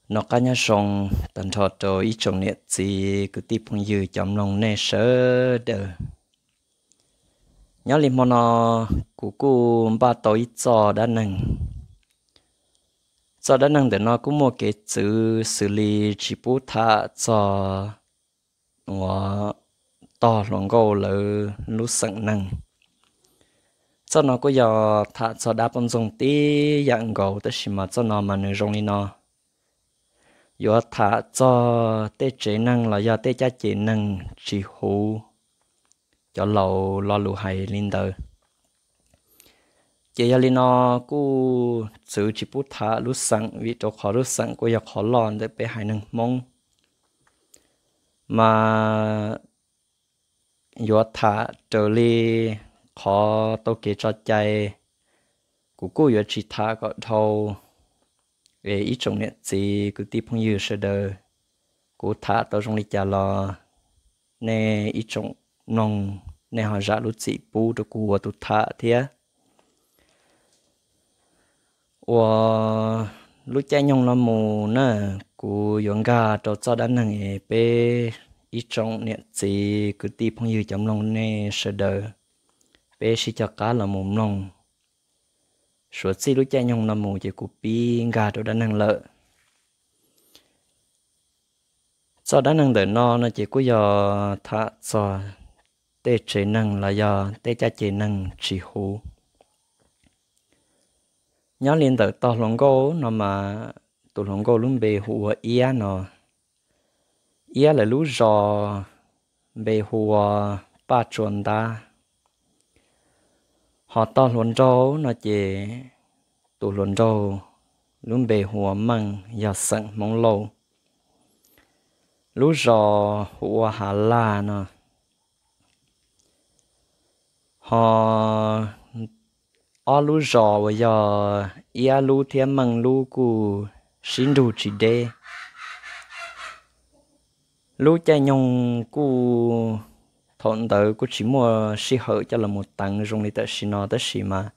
Noj qab nyob zoo tag nrho rau ib tsoom niam txiv kwv tij phooj ywg cov mloog nej sawv daws. Nyob li hmo no kuv kuj npaj tau ib txoj dab neeg. Txoj dab neeg ntawm no kuj muaj kev txwv xws li tsis pub tham txog uas tog hluas nkauj lawv lub xeem neeg. Txoj no kuj yog tham txog dab poj ntxoog tib yam nkaus, tab sis mas txoj no mas nws zoo li no: yuav tham txog tej tsev neeg los yog tej caj ces neeg tsis huv. Cov laus lo lus hais li ntawd. Ces yog li no kuj txwv tsis pub tham lub xeem, vim rau qhov lub xeem kuj yog qhov loj ntawm peb haiv neeg Hmoob. Mas yuav tham raws li qhov tau kev tso cai, kuv kuj yuav tsis tham kom dhau. Es ib tsoom niam txiv kwv tij phooj ywg sawv daws, kuv tham tau zoo li cas los nej ib tsoom mloog, nej ho zam lub txim pub rau kuv ua tus tham thiab. Uas lub caij nyoog no mus na, kuv yuav nkag rau txoj dab neeg es peb ib tsoom niam txiv kwv tij phooj ywg cov mloog nej sawv daws, peb sib cog qab los mus mloog. Suav txij lub caij nyoog no mus ces kuv pib nkag rau dab neeg lawm. Txoj dab neeg ntawm no no ces kuj yog tham txog tej tsev neeg los yog tej caj ces neeg tsis huv. Nyob li ntawm tog hluas nkauj no mas, tus hluas nkauj lub npe hu ua Iab no. Iab lawv lub zos npe hu ua Paj Tsua Ntab. Ho tog hluas nraug no ces tus hluas nraug lub npe hu ua Meej, yog xeem Hmoob Lauj, lub zos hu ua Hav Laj no. Ho ob lub zos uas yog Iab lub thiab Meej lub kuj sib nrug tsis deb. Lub caij nyoog kuj, thaum ntawd kuj tsis muaj sij hawm coj los mus teev zoo li tam sim no, tab sis mas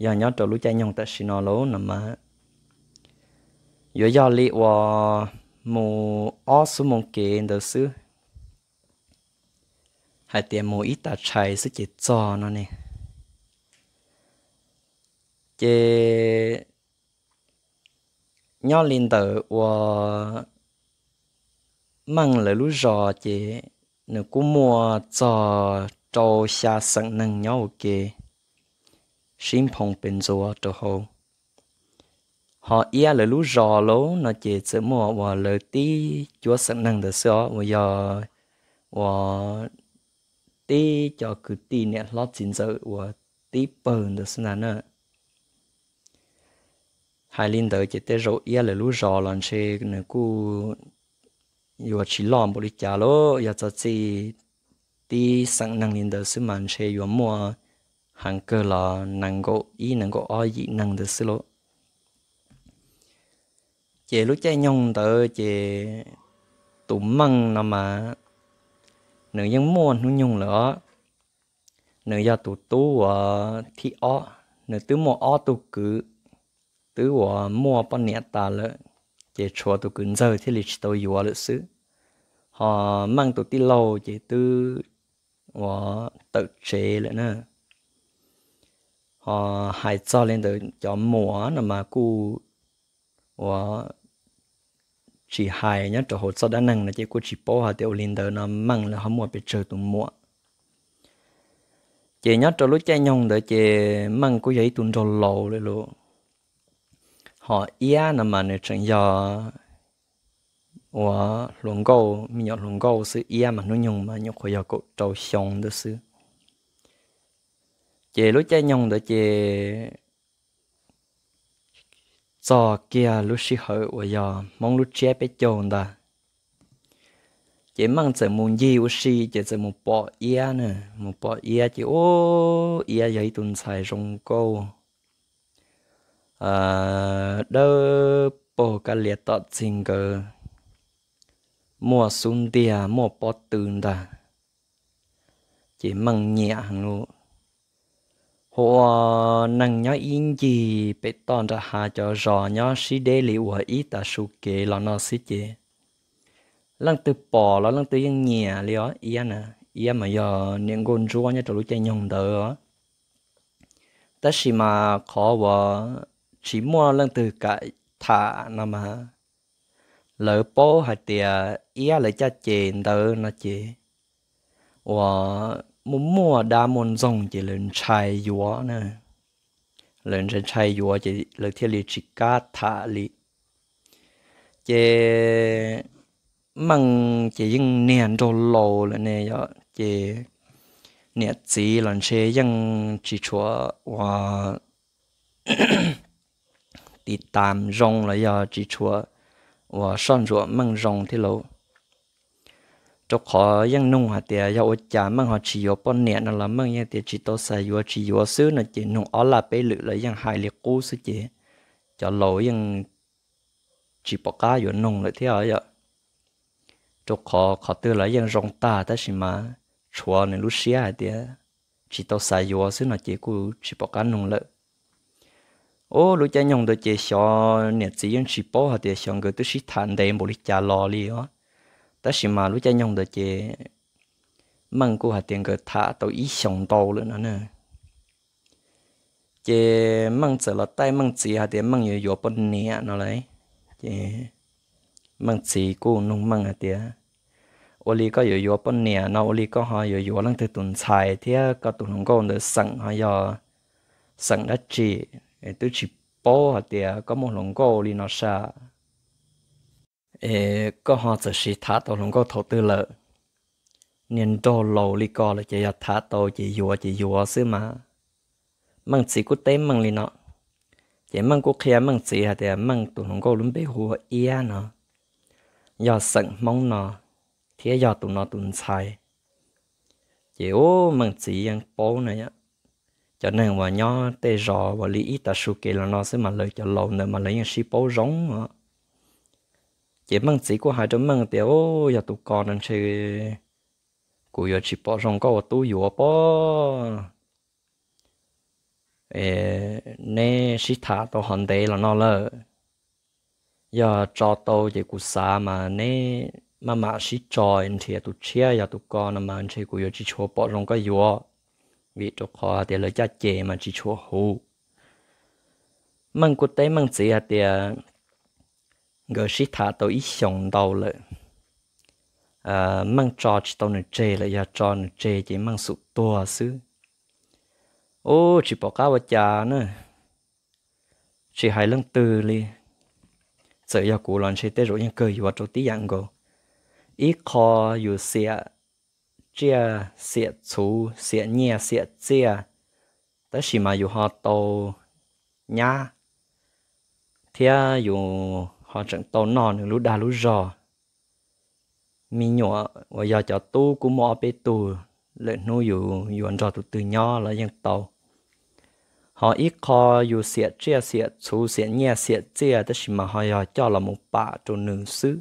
yog nyob rau lub caij nyoog tam sim no lawm no mas yuav yog li uas mus ob xuab moos kev ntawd xwb, hais tias mus ib tag tshais xwb ces txog no ne. Ces nyob li ntawm uas Meej lawv lub zos ces nws kuj muaj txog rau xya xeem neeg nyob ua ke, sib nphoo pes ntxuav rau hauv. Ho Iab lawv lub zos lawm no ces txawm muaj uas lawv tib cuab xeem neeg ntawd xwb os, uas yog uas tib cov kwv tij niam hlob txiv ntxawm uas tib pawg ntawd xwb ntag na. Hais li ntawd ces tej zaum Iab lawv lub zos los ntshe nws kuj yuav tsis loj npaum li cas lauj, yog txog txij tib xeem neeg li ntawd xwb mas ntshe yuav muaj heev kawg los nees nkaum ib nees nkaum ob yim neeg ntawd xwb lauj. Ces lub caij nyoog ntawd ces tus Meej no mas nws yeej muaj hnub nyoog lawm os. Nws yog tus tub uas thib ob, nws twb muaj ob tug kwv, twb uas muaj poj niam tas lawm, ces tshuav tus kwv ntxawg thiaj li tsis tau yuav lawm xwb. Ho Meej tus tij laug ces twb uas tawm tsev lawm na. Ho hais txog li ntawd cov muam no mas kuj uas tsis hais nyob rau hauv txoj dab neeg no ces kuj tsis paub hais tias ua li ntawd no Meej lawv ho muaj pes tsawg tus muam. Ces nyob rau lub caij nyoog ntawd ces Meej kuj yog ib tug nraug laus lawm lauj. Ho Iab no mas nws tseem yog uas hluas nkauj, me nyuam hluas nkauj xwb, Iab mas hnub nyoog mas nyuam qhuav yog kaum rau xyoo ntawd xwb. Ces lub caij nyoog ntawd ces txog kiag lub sij hawm uas yog Hmoob lub tsiab peb caug ntag, ces Meej txawm mus ncig ua si ces txawm mus pom Iab na, mus pom Iab ces ub, Iab yog ib tug ntxhais zoo nkauj, dawb paug kab lias tom txig nkawd, muaj xub ntiag muaj pob tw ntag, ces Meej nyiam heev lauj. Ua neeg nyob ib ncig pem toj nram hav cov zos nyob sib deb li uas ib tav su kev los no xwb ces leej twg pom los leej twg yeej nyiam li os. Iab na, iab mas yog niam nkauj ntsuab nyob rau lub caij nyoog ntawd os. Tab sis mas qhov uas tsis muaj leej twg kam tham no mas lawv paub hais tias iab lawv caj ces ntawd no ces uas muaj muaj dab muaj ntxoog ces lawv ntshai yuav na. Lawv ntshai ntshai yuav ces lawv thiaj li tsis kam tham li. Ces Meej ces yeej niag nraug laus lawm ne yom, ces niam txiv los ntshe yeej tsis tshua ua tiv tam zoo los yog tsis tshua ua soj ntsuam Meej zoo thiab lauj. Rau qhov yeej nug hais tias yog ua cas Meej ho tsis yuav poj niam no los Meej yeej tias tsis tau xav yuav tsis yuav xwb no ces nug ob laj peb lwm los yeej hais li qub xwb ces cov laus yeej tsis pom qab yuav nug lawm thiab yom. Rau qhov qhov twg los yeej zoo tag tab sis mas tshuav nws lub siab hais tias tsis tau xav yuav xwb no ces kuj tsis pom qab nug lawm. Ub, lub caij nyoog ntawd ces xyov niam txiv yeej tsis paub hais tias xyov nkawd twb sib tham ntev npaum li cas los li os. Tab sis mas lub caij nyoog ntawd ces Meej kuj hais tias nkawd tham tau ib xyoos ntau lawm no na. Ces Meej txawm los taij Meej txiv hais tias Meej yuav yuav poj niam no lauj. Ces Meej txiv kuj nug Meej hais tias, ua li koj yuav yuav poj niam no ua li koj ho yuav yuav leej twg tus ntxhais thiab koj tus hluas nkauj ntawd xeem ho yog xeem dab tsi? Twb tsis paub hais tias koj muaj hluas nkauj li no sas. Koj ho txawm sib tham tau hluas nkauj thaum twg lawm? Niag nraug laus li ko lawm ces yog tham tau ces yuav ces yuav xwb mas. Meej txiv kuj teb Meej li no, ces Meej kuj qhia Meej txiv hais tias Meej tus hluas nkauj lub npe hu ua Iab no, yog xeem Hmoob no, thiab yog tus no tus ntxhais. Ces ub, Meej txiv yeej paub na yom, cov neeg uas nyob tej zos uas li ib tav su kev los no xwb mas lawv cov laus ntawd mas lawv yeej sib paub zoo os. Ces Meej txiv kuj hais rau Meej tias, ub, yog tus ko no ntshe kuv yuav tsis pom zoo koj ua tub yuav pob. Neb sib tham tau ho ntev los no lawm, yog tso tau ces kuv xav mas neb maj mam sib tso nrhiav tus tshiab, yog tus ko no mas ntshe kuv yuav tsis tshua pom zoo koj yuav, vim rau qhov hais tias lawv caj ces mas tsis tshua huv. Meej kuj teb Meej txiv hais tias nkawd sib tham tau ib xyoos ntau lawm, Meej tso tsis tau nws tseg lawm, yog tso nws tseg ces Meej xum tuag xwb. Ub, tsis pom qab ua cas na, tsis hais leej twg li. Txawm yog kuv los ntshe tej zaum yeej kawg yuav rau tib yam nkaus. Ib qho yus xiam tsiaj xiam txhuv xiam nyiaj xiam txiaj, tab sis mas yus ho tau nyab thiab yus ho tseem tau noj nws lub dag lub zog. Me nyuam uas yog cov tub kuj muaj ob peb tug, lwm hnub yus yuav nrog tus twg nyob los yeej tau. Ho ib qho yus xiam tsiaj xiam txhuv xiam nyiaj xiam txiaj tab sis mas ho yog coj los mus pam rau nws xwb.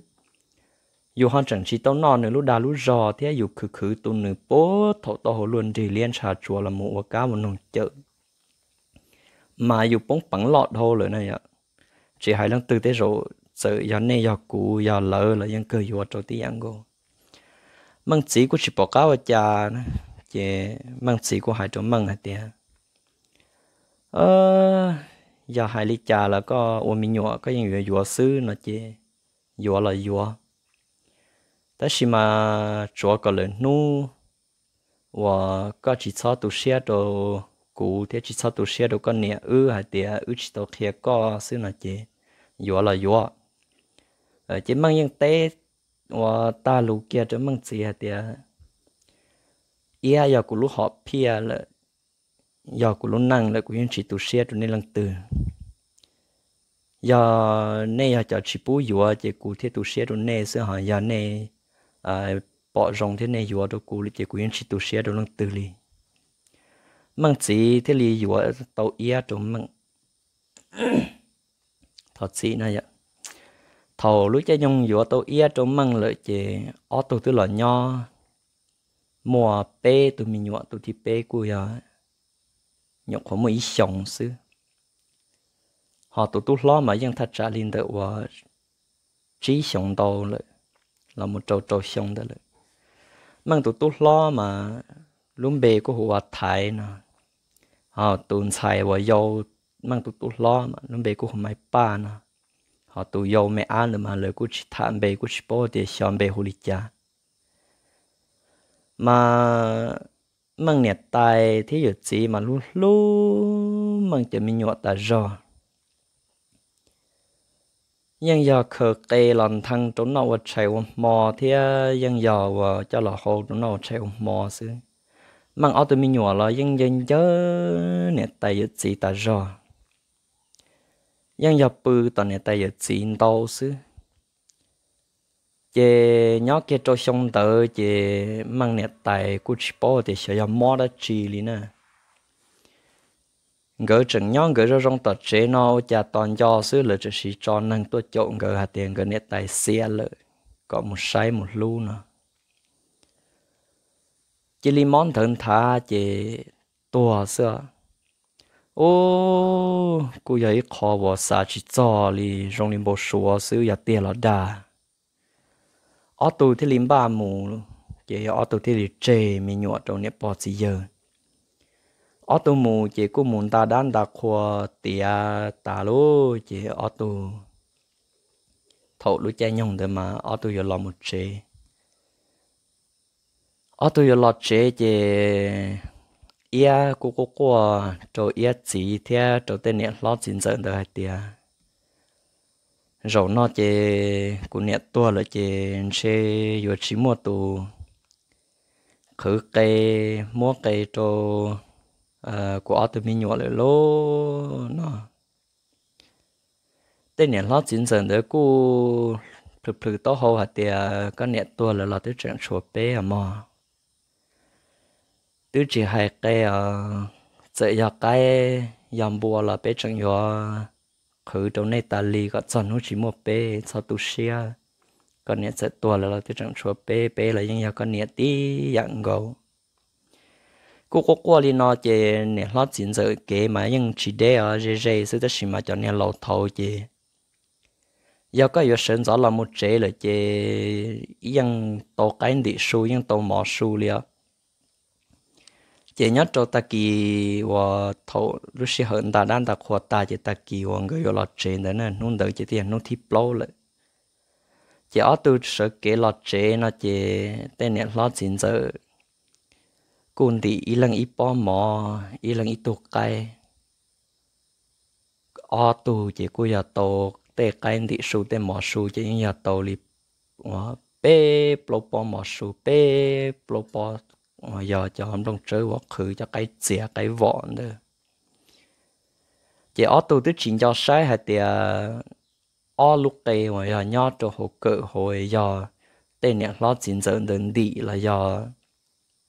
Yus ho tseem tsis tau noj nws lub dag lub zog thiab yus khwv khwv tu nws puag thaum tau hauv luaj nrig liab ntsha tsuas los mus ua kab ua noog cawm, mas yus poob peev loj dhau lawm na yom. Tsis hais leej twg, tej zaum txawm yog nej yog kuv yog lawv los yeej kawg yuav rau tib yam nkaus. Meej txiv kuj tsis pom qab ua cas, ces Meej txiv kuj hais rau Meej hais tias, yog hais li cas los koj ua me nyuam koj yeej yuav yuav xwb no ces yuav los yuav. Tab sis mas tsuav kom lawm hnub uas koj tsis txhob tu siab rau kuv thiab tsis txhob tu siab rau koj niam wb hais tias wb tsis tau qhia koj xwb no ces yuav los yuav. Ces Meej yeej teb ua tag lus kiag rau Meej txiv hais tias, Iab yog kuv lub hom phiaj lawm, yog kuv lub neej lawm, kuv yeej tsis tu siab rau nej leej twg. Yog nej yog cov tsis pub yuav ces kuv thiaj tu siab rau nej xwb, ho yog nej pom zoo thiab nej yuav rau kuv ces kuv yeej tsis tu siab rau leej twg li. Meej txiv thiaj li yuav tau Iab rau Meej. Thov txim no, thaum lub caij nyoog yuav tau Iab rau Meej lawm ces ob tug twb los nyob muaj peb tug me nyuam, tus thib peb kuj yog nyuam qhuav muaj ib xyoos xwb. Ho tus tub hlob mas yeej thaj tsam li ntawm uas tsib xyoos ntau lawm, los mus rau rau xyoo ntawd lawm. Meej tus tub hlob mas lub npe kuj hu ua Thaiv no, ho tus ntxhais uas yau Meej tus tub hlob mas lub npe kuj hu Maiv Paj no, ho tus yau me ab ntawd mas lawv kuj tsis tham npe, kuj tsis paub tias xyov npe hu li cas. Mas Meej niam tais thiab yawm txiv mas hlub hlub Meej cov me nyuam tas zog. Yeej yog khaws qe los nthee rau noj ua tshais ua hmo thiab yeej yog uas coj los hau rau noj ua tshais ua hmo xwb. Meej ob tug me nyuam los yeej ncawg ncawg niam tais yawm txiv tas zog, yeej yog pw tom niam tais yawm txiv ntau xwb. Ces nyob kiag rau xyoo ntawd ces Meej niam tais kuj tsis paub tias xyov yog mob dab tsi li na. Nkawd tseem nyob nkawd zoo zoo tom tsev no ua cas tos nco xwb lawv tseem siv tso neeg tuaj caum nkawd hais tias nkawd niam tais xiam lawm, kom mus saib mus hlub no. Cia li mob nthawv nthav ces tuag xwb. Ub, kuj yog ib qho uas xav tsis txog li, zoo li npau suav xwb yog tiag los dag. Ob tug thiaj li npaj mus, ces ob tug thiaj li tseg me nyuam rau niam pog txiv yawg. Ob tug mus ces kuj mus nta dab nta qhua tiav tas lawm ces ob tug, thaum lub caij nyoog ntawd mas ob tug yuav los mus tsev. Ob tug yuav los tsev ces Iab kuj quaj quaj rau Iab txiv thiab rau tej niam hlob txiv ntxawm ntawd hais tias, zaum no ces kuv niam tuag lawm ces ntshe yuav tsis muaj tus qhwv qe, muab qe rau kuv ob tug me nyuam lawm lauj no. Tej niam hlob txiv ntxawm ntawd kuj plhws plhws taub hau hais tias, koj niam tuag lawm los twb tseem tshuav peb os mog. Twb tsis hais qe os, txawm yog qaib yog npua los peb tseem yuav qhwv rau nej tas li kom txog hnub tsis muaj peb, txhob tu siab. Koj niam txawm tuag lawm los twb tseem tshuav peb, peb los yeej yog koj niam tib yam nkaus. Kuj quaj quaj li no ces niam hlob txiv ntxawm kev mas yeej tsis deb os, ze ze xwb, tab sis mas cov niag laus thaud ces yog koj yuav sawv ntxov los mus tsev lawm ces yeej tau qaib ntim su, yeej tau mov su li os. Ces nyob rau tag kis uas thaum lub sij hawm nta dab nta qhua tas ces tag kis uas nkawd yuav los tsev ntawd na, hnub ntawd ces twb yog hnub thib plaub lawm. Ces ob tug sawv kev los tsev no ces tej niam hlob txiv ntxawm kuj ntim ib leeg ib pob mov, ib leeg ib tug qaib. Ob tug ces kuj yog tau tej qaib ntim su tej mov su ces yeej yog tau li peb plaub pob mov su, peb plaub pob uas yog cov nplooj tsawb uas qhwv cov qaib txias qaib vom ntawd. Ces ob tug twb tsis nco saib hais tias ob lub qe uas yog nyob rau hauv kawm hauv yog tej niam hlob txiv ntxawm ntawd ntim los yog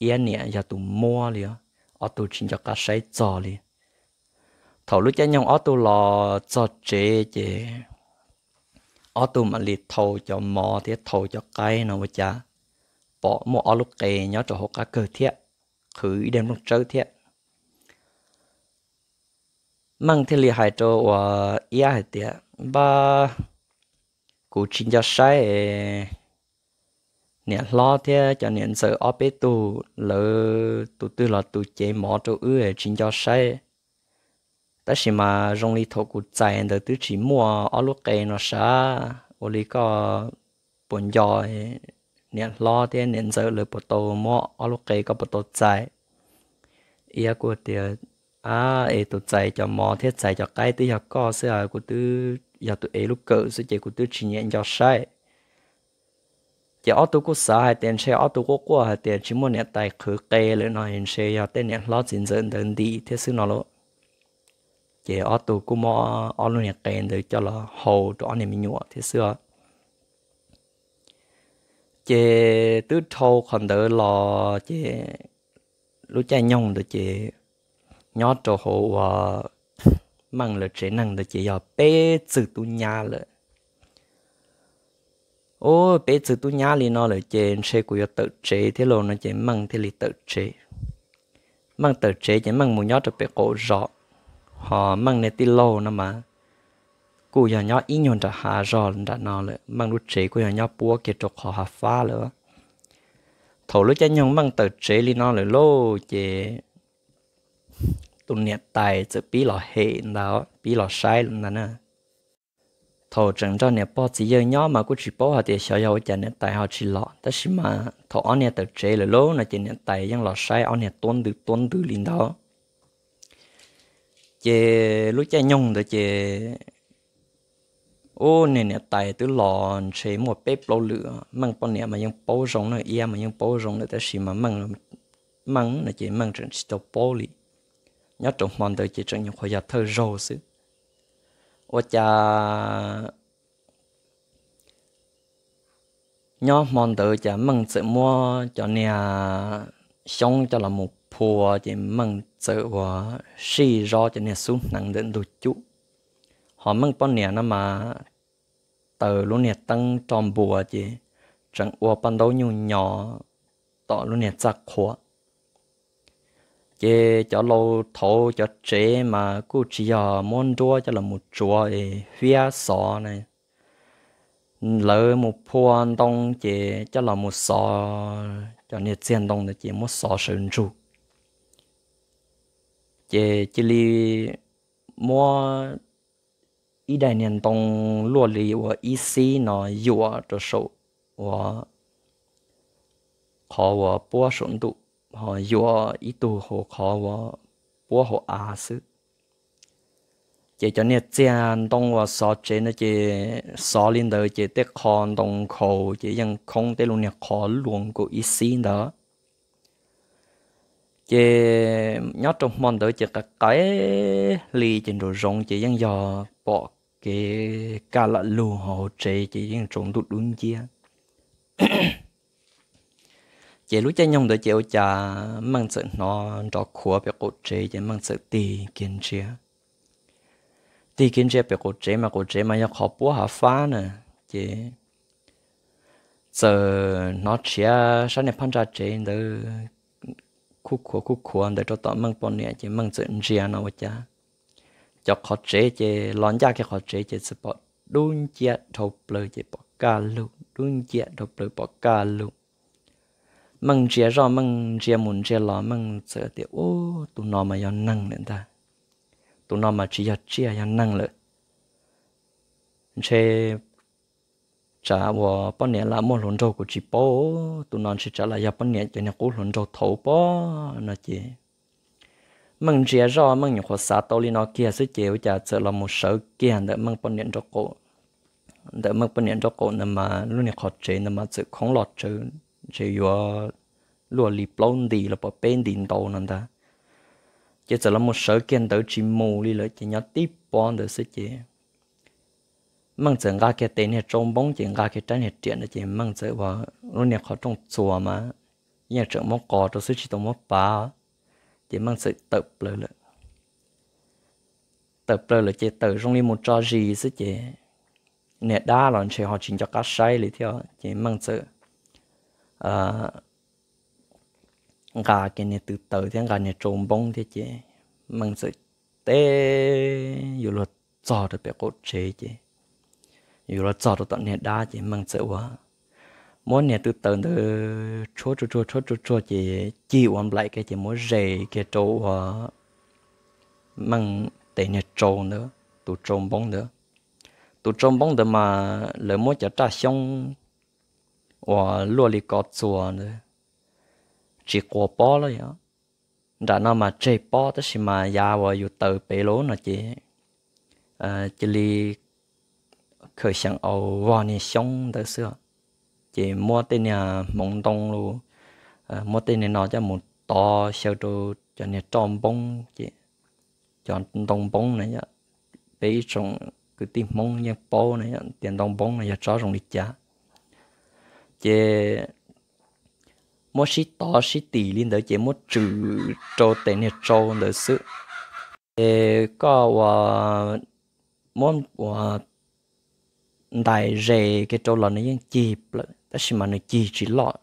Iab niam yog tus muab li, ob tug tsis nco qab saib txog li. Thaum lub caij nyoog ob tug los txog tsev ces ob tug mam li thau cov mov thiab thau cov qaib no ua cas pom muaj ob lub qe nyob rau hauv qab kawg thiab, qhwv ib daim nplooj tsawb thiab. Meej thiaj li hais rau uas Iab hais tias, npab, kuv tsis nco saib, niam hlob thiab cov niam ntxawm ob peb tug lawv tus twg los tus cev mov rau wb tsis nco saib. Tab sis mas zoo li thaum kuv txais ntawd twb tsis muaj ob lub qe no sav, ua li koj puas nco niam hlob thiab niam ntxawm lawv puas tau muab ob lub qe, koj puas tau txais? Iab kuj tias, ab, es tus txais cov mov thiab txais cov qaib twb yog koj xwb, kuv twb yog tus ev lub kawm xwb ces kuv twb tsis nyiam nco saib. Ces ob tug kuj xav hais tias ntshe ob tug quaj quaj hais tias tsis muaj niam tais qhwv qe lawm no ntshe yog tej niam hlob txiv ntxawm ntawd ntim thiab xwb no lauj. Ces ob tug kuj muab ob lub niag qe ntawd coj los hau rau ob niag me nyuam thiab xwb os. Ces twb dhau qhov ntawd los ces lub caij nyoog ntawd ces nyob rau hauv uas Meej lawv tsev neeg ntawd ces yog peb txwg tub nyab lawm. Ub, peb txwg tub nyab li no lawm ces ntshe kuv yuav tawm tsev thiab lauj no ces Meej thiaj li tawm tsev. Meej tawm tsev ces Meej mus nyob rau pem qaum zos, ho Meej niag tij laug no mas kuj yog nyob ib nyuag nram hav zog nram no lawm. Meej lub tsev kuj yog nyob puab kiag rau qhov hav fab lawm. Thaum lub caij nyoog Meej tawm tsev li no lawm lauj ces tus niam tais txawm pib los hem ntag, pib los saib ntag na. Thaum tseem nrog niam pog txiv yawg nyob mas kuj tsis paub hais tias xyov yog ua cas niam tais ho tsis los, tab sis mas thaum ob niag tawm tsev lawm lauj no ces niam tais yeej los saib ob niag tuab ntws tuab ntws li ntawd. Ces lub caij nyoog ntawd ces ub, niag niam tais twb los ntshe muaj peb plaub lwm. Meej poj niam mas yeej paub zoo na, iab mas yeej paub zoo lawm, tab sis mas Meej no ces Meej tseem tsis tau paub li. Nyob rau hmo ntawd ces tseem nyuam qhuav yog thawj zaug xwb. Ua cas nyob hmo ntawd cas Meej txawm muab cov niag xyoob coj los mus phua ces Meej txawm ua sij zob cov niag xub hneev ntawm ntug cub. Ho Meej poj niam no mas taws lub niag teeb roj npua ces tseem ua paj ntaub nyuj nyo tom lub niag txaj qhua. Ces cov laus thaud cov tsev mas kuj tsis yog muab nruab coj los mus tsuav es fiab xov na. Lawv mus phua ntoo ces coj los mus xov cov niag txiag ntoo ntawd ces muab xov sawv ntsug. Ces cia li muab ib daim niag ntoo luaj li uas ib xib no yuam rau saum uas qhov uas puab saum ntuj, ho yuam ib tug hauv qhov uas puab hauv av xwb. Ces cov niag txiag ntoo uas xov tsev ntawd ces xov li ntawd ces tej qho ntoo nkhaus ces yeej khoob tej lub niag qhov luaj nkaus ib xib ntawd. Ces nyob rau hmo ntawd ces qaim qaim hli ces nraum zoov ces yeej yog pom kev kaj lam lug, hauv tsev ces yeej tsaus ntuj dub nciab. Ces lub caij nyoog ntawd ces ua cas Meej txawm hnov nrov khuav pem qaum tsev ces Meej txawm tig kiag ntsia. Tig kiag ntsia pem qaum tsev mas qaum tsev mas yog qhov puab hav fab na, ces txawm hnov tshiav sab niag phab ntsa tsev ntawd khuj khuav khuj khuav ntawd rau tom Meej poj niam ces Meej txawm ntsia no ua cas cov qhov tsev ces los ncaj kiag qhov tsev ces txawm pom dub nciab dhau plaws ces pom kaj lug, dub nciab dhau plaws pom kaj lug. Meej ntsia zoj, Meej ntsia mus ntsia los, Meej txawm tias, Ub, tus no mas yog neeg lawm ntag. Tus no mas tsis yog tsiaj, yog neeg lawm. Ntshe tsam uas poj niam lam muaj hluas nraug kuv tsis paub, tus no ntshe tsam lam yog poj niam cov niag qub hluas nraug thaud pob no ces Meej ntsia zoj, Meej nyuam qhuav xav tau li no kiag xwb ces ua cas txawm los mus sawv kiag ntawm Meej poj niam nraub qaum. Ntawm Meej poj niam nraub qaum ntawd mas lub niag qhov tsev ntawd mas txawm khoob loj tsawv, ntshe yuav luaj li plaub nti los pom peb nti ntau no ntag. Ces txawm los mus sawv kiag ntawd tsis mus li lawm ces nyob tib pob ntawd xwb ces Meej txawm nqa kiag tes niag tsau npoob ces nqa kiag rab niag riam ntawd ces Meej txawm ua lub niag qhov rooj txuas mas yeej tseem muab qos rau xwb tsis tau muab pav, ces Meej txawm tawm plaws lawm. Tawm plaws lawm ces tawm zoo li mus tso zis xwb ces niag dab los ntshe ho tsis nco qab saib li thiab ces Meej txawm nqa kiag niag tw taws thiab nqa niag tsau npoob thiab ces Meej txawm teb yuav luag txog rau pem qaum tsev ces yuav luag txog rau tom niag dab ces Meej txawm ua muab niag tw taws ntawd tshuab tsuag tsuag tshuab tsuag tsuag ces cig ua nplaim kiag ces muab zes kiag rau ua Meej tes niag tsau ntawd, tus tsau npoob ntawd. Tus tsau npoob ntawd mas lawv muab cov raj xyoob uas luaj li ko txuas ntawd tsis quas pob lawm yog. Nram no mas tseg pob tab sis mas yav uas yus taws pem lawm no ces cia li khaws xyeem au vog niag xyoob ntawd xwb. Ces muab tej niag hmoov ntoo los, muab tej niag no coj mus tov xyaw rau cov niag roj npoob ces cov ntoo npoob na yom, peb ib tsoom kwv tij Hmoob yeej paub na yom tias ntoo npoob no yog tsob zoo li cas. Ces muab sib tov sib tim li ntawd ces muab tswm rau tes niag tsau ntawd xwb. Ces koj ua muab ua ntais zes kiag rau los nws yeej cig plaws tab sis mas nws cig tsis loj,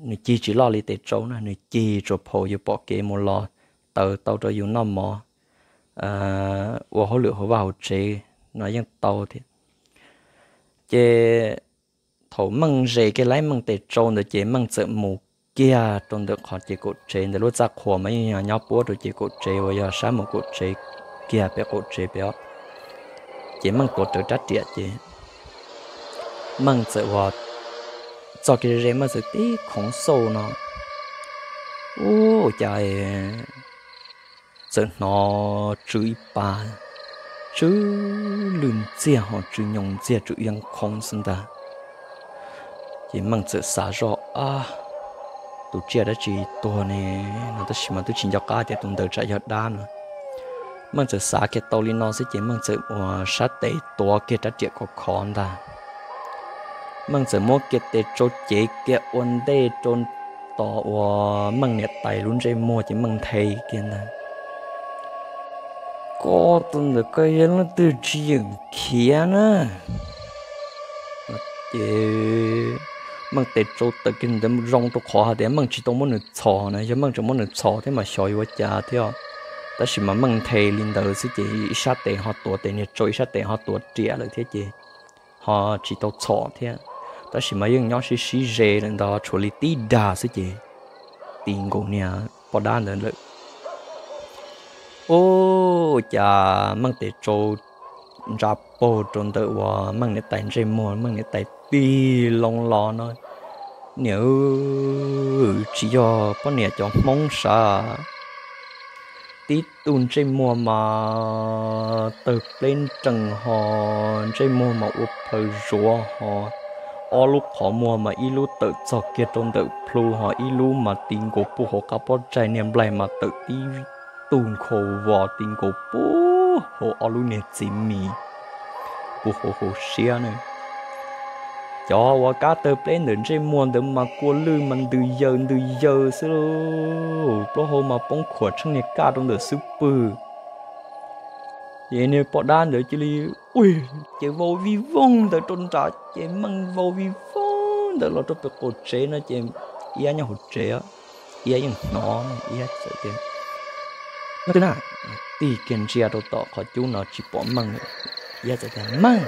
nws cig tsis loj li tes tsau na, nws cig tsuas phaum yus pom kev mus los taws tau rau yus noj mov, ua hauj lwm hauv vaj hauv tsev no yeej tau thiab. Ces thaum Meej ze kiag laib Meej tes tsau ntawd ces Meej txawm mus kiag rau ntawm qhov ces kaum tsev ntawd, lub txaj qhua mas yeej yog nyob puab rau ces kaum tsev uas yog sab mus kaum tsev kiag pem qaum tsev pem os. Ces Meej tuav rawv rab riam ces Meej txawm ua txog kiag ze Meej txawm tib khoov xauj no, ua cas txawm hnov tsw ib pa tsw lwj ntxiag ho tsw nyoos ntxiag tsw iab qhoov xwb ntag. Ces Meej txawm xav zoj, tus tsiaj dab tsi tuag ne no, tab sis mas twb tsis nco qab tias tus ntawd tsam yog dab no. Meej txawm xav kiag tau li no xwb ces Meej txawm ua sab tes tuav kiag rab riam khov khov ntag. Meej txawm muab kiag tes tsau cev kiag ua ntej rau tom uas Meej niam tais lub ntsej muag ces Meej nthe kiag ntag. Koj tus ntawd koj yog leej twg tsis yeem khiav na? Ces Meej tes tsau tawm kiag ntawd zoo rau qhov hais tias Meej tsis tau muab nws txhos na, yog Meej tseem muab nws txhos thiab mas xyov yuav ua cas thiab. Tab sis mas Meej nthe li ntawd xwb ces ib sab tes ho tuav tes niag tsau, ib sab tes ho tuav riam lawm thiab ces ho tsis tau txhos thiab. Tab sis mas yeej nyob sib sib ze lawm ntag, tshuav li tib dag xwb ces ti nkaus niag poj dab ntawd lawm. Ua cas Meej tes tsau ntsa paug rau ntawm uas Meej niam tais ntsej muag, Meej niam tais tig loo los no, niam, tsis yog poj niam cov Hmoob sav. Tib tug ntsej muag mas tawg pleb nrees ho, ntsej muag mas ua plhaws zuav ho, ob lub qhov muag mas ib lub tawm txog kiag rau ntawm plhu ho ib lub mas ti nkaus puag hauv qab pob tsaig, niag nplaig mas tawm tib tug nkhaus vos ti nkaus puag hauv ob lub niag txiv mis puag hauv hauv siab na. Cov uas kab tawg pleb ntawm ntsej muag ntawd mas kua lwj mas ntws yaws ntws yaws xwb lauj, plaub hau mas poob khuam tsheej niag kaj rau ntawm xub pwg. Ces niag poj dab ntawd cia li ua ces vau vij voog ntawd rau nram, ces Meej vau vij voog ntawd los rau pem qaum tsev no ces Iab nyob hauv tsev, Iab yeej hnov, Iab txawm tias, Meej twg na? Tig kiag ntsia rau tom qhov cub no tsis pom Meej lawm. Iab txawm tias, Meej!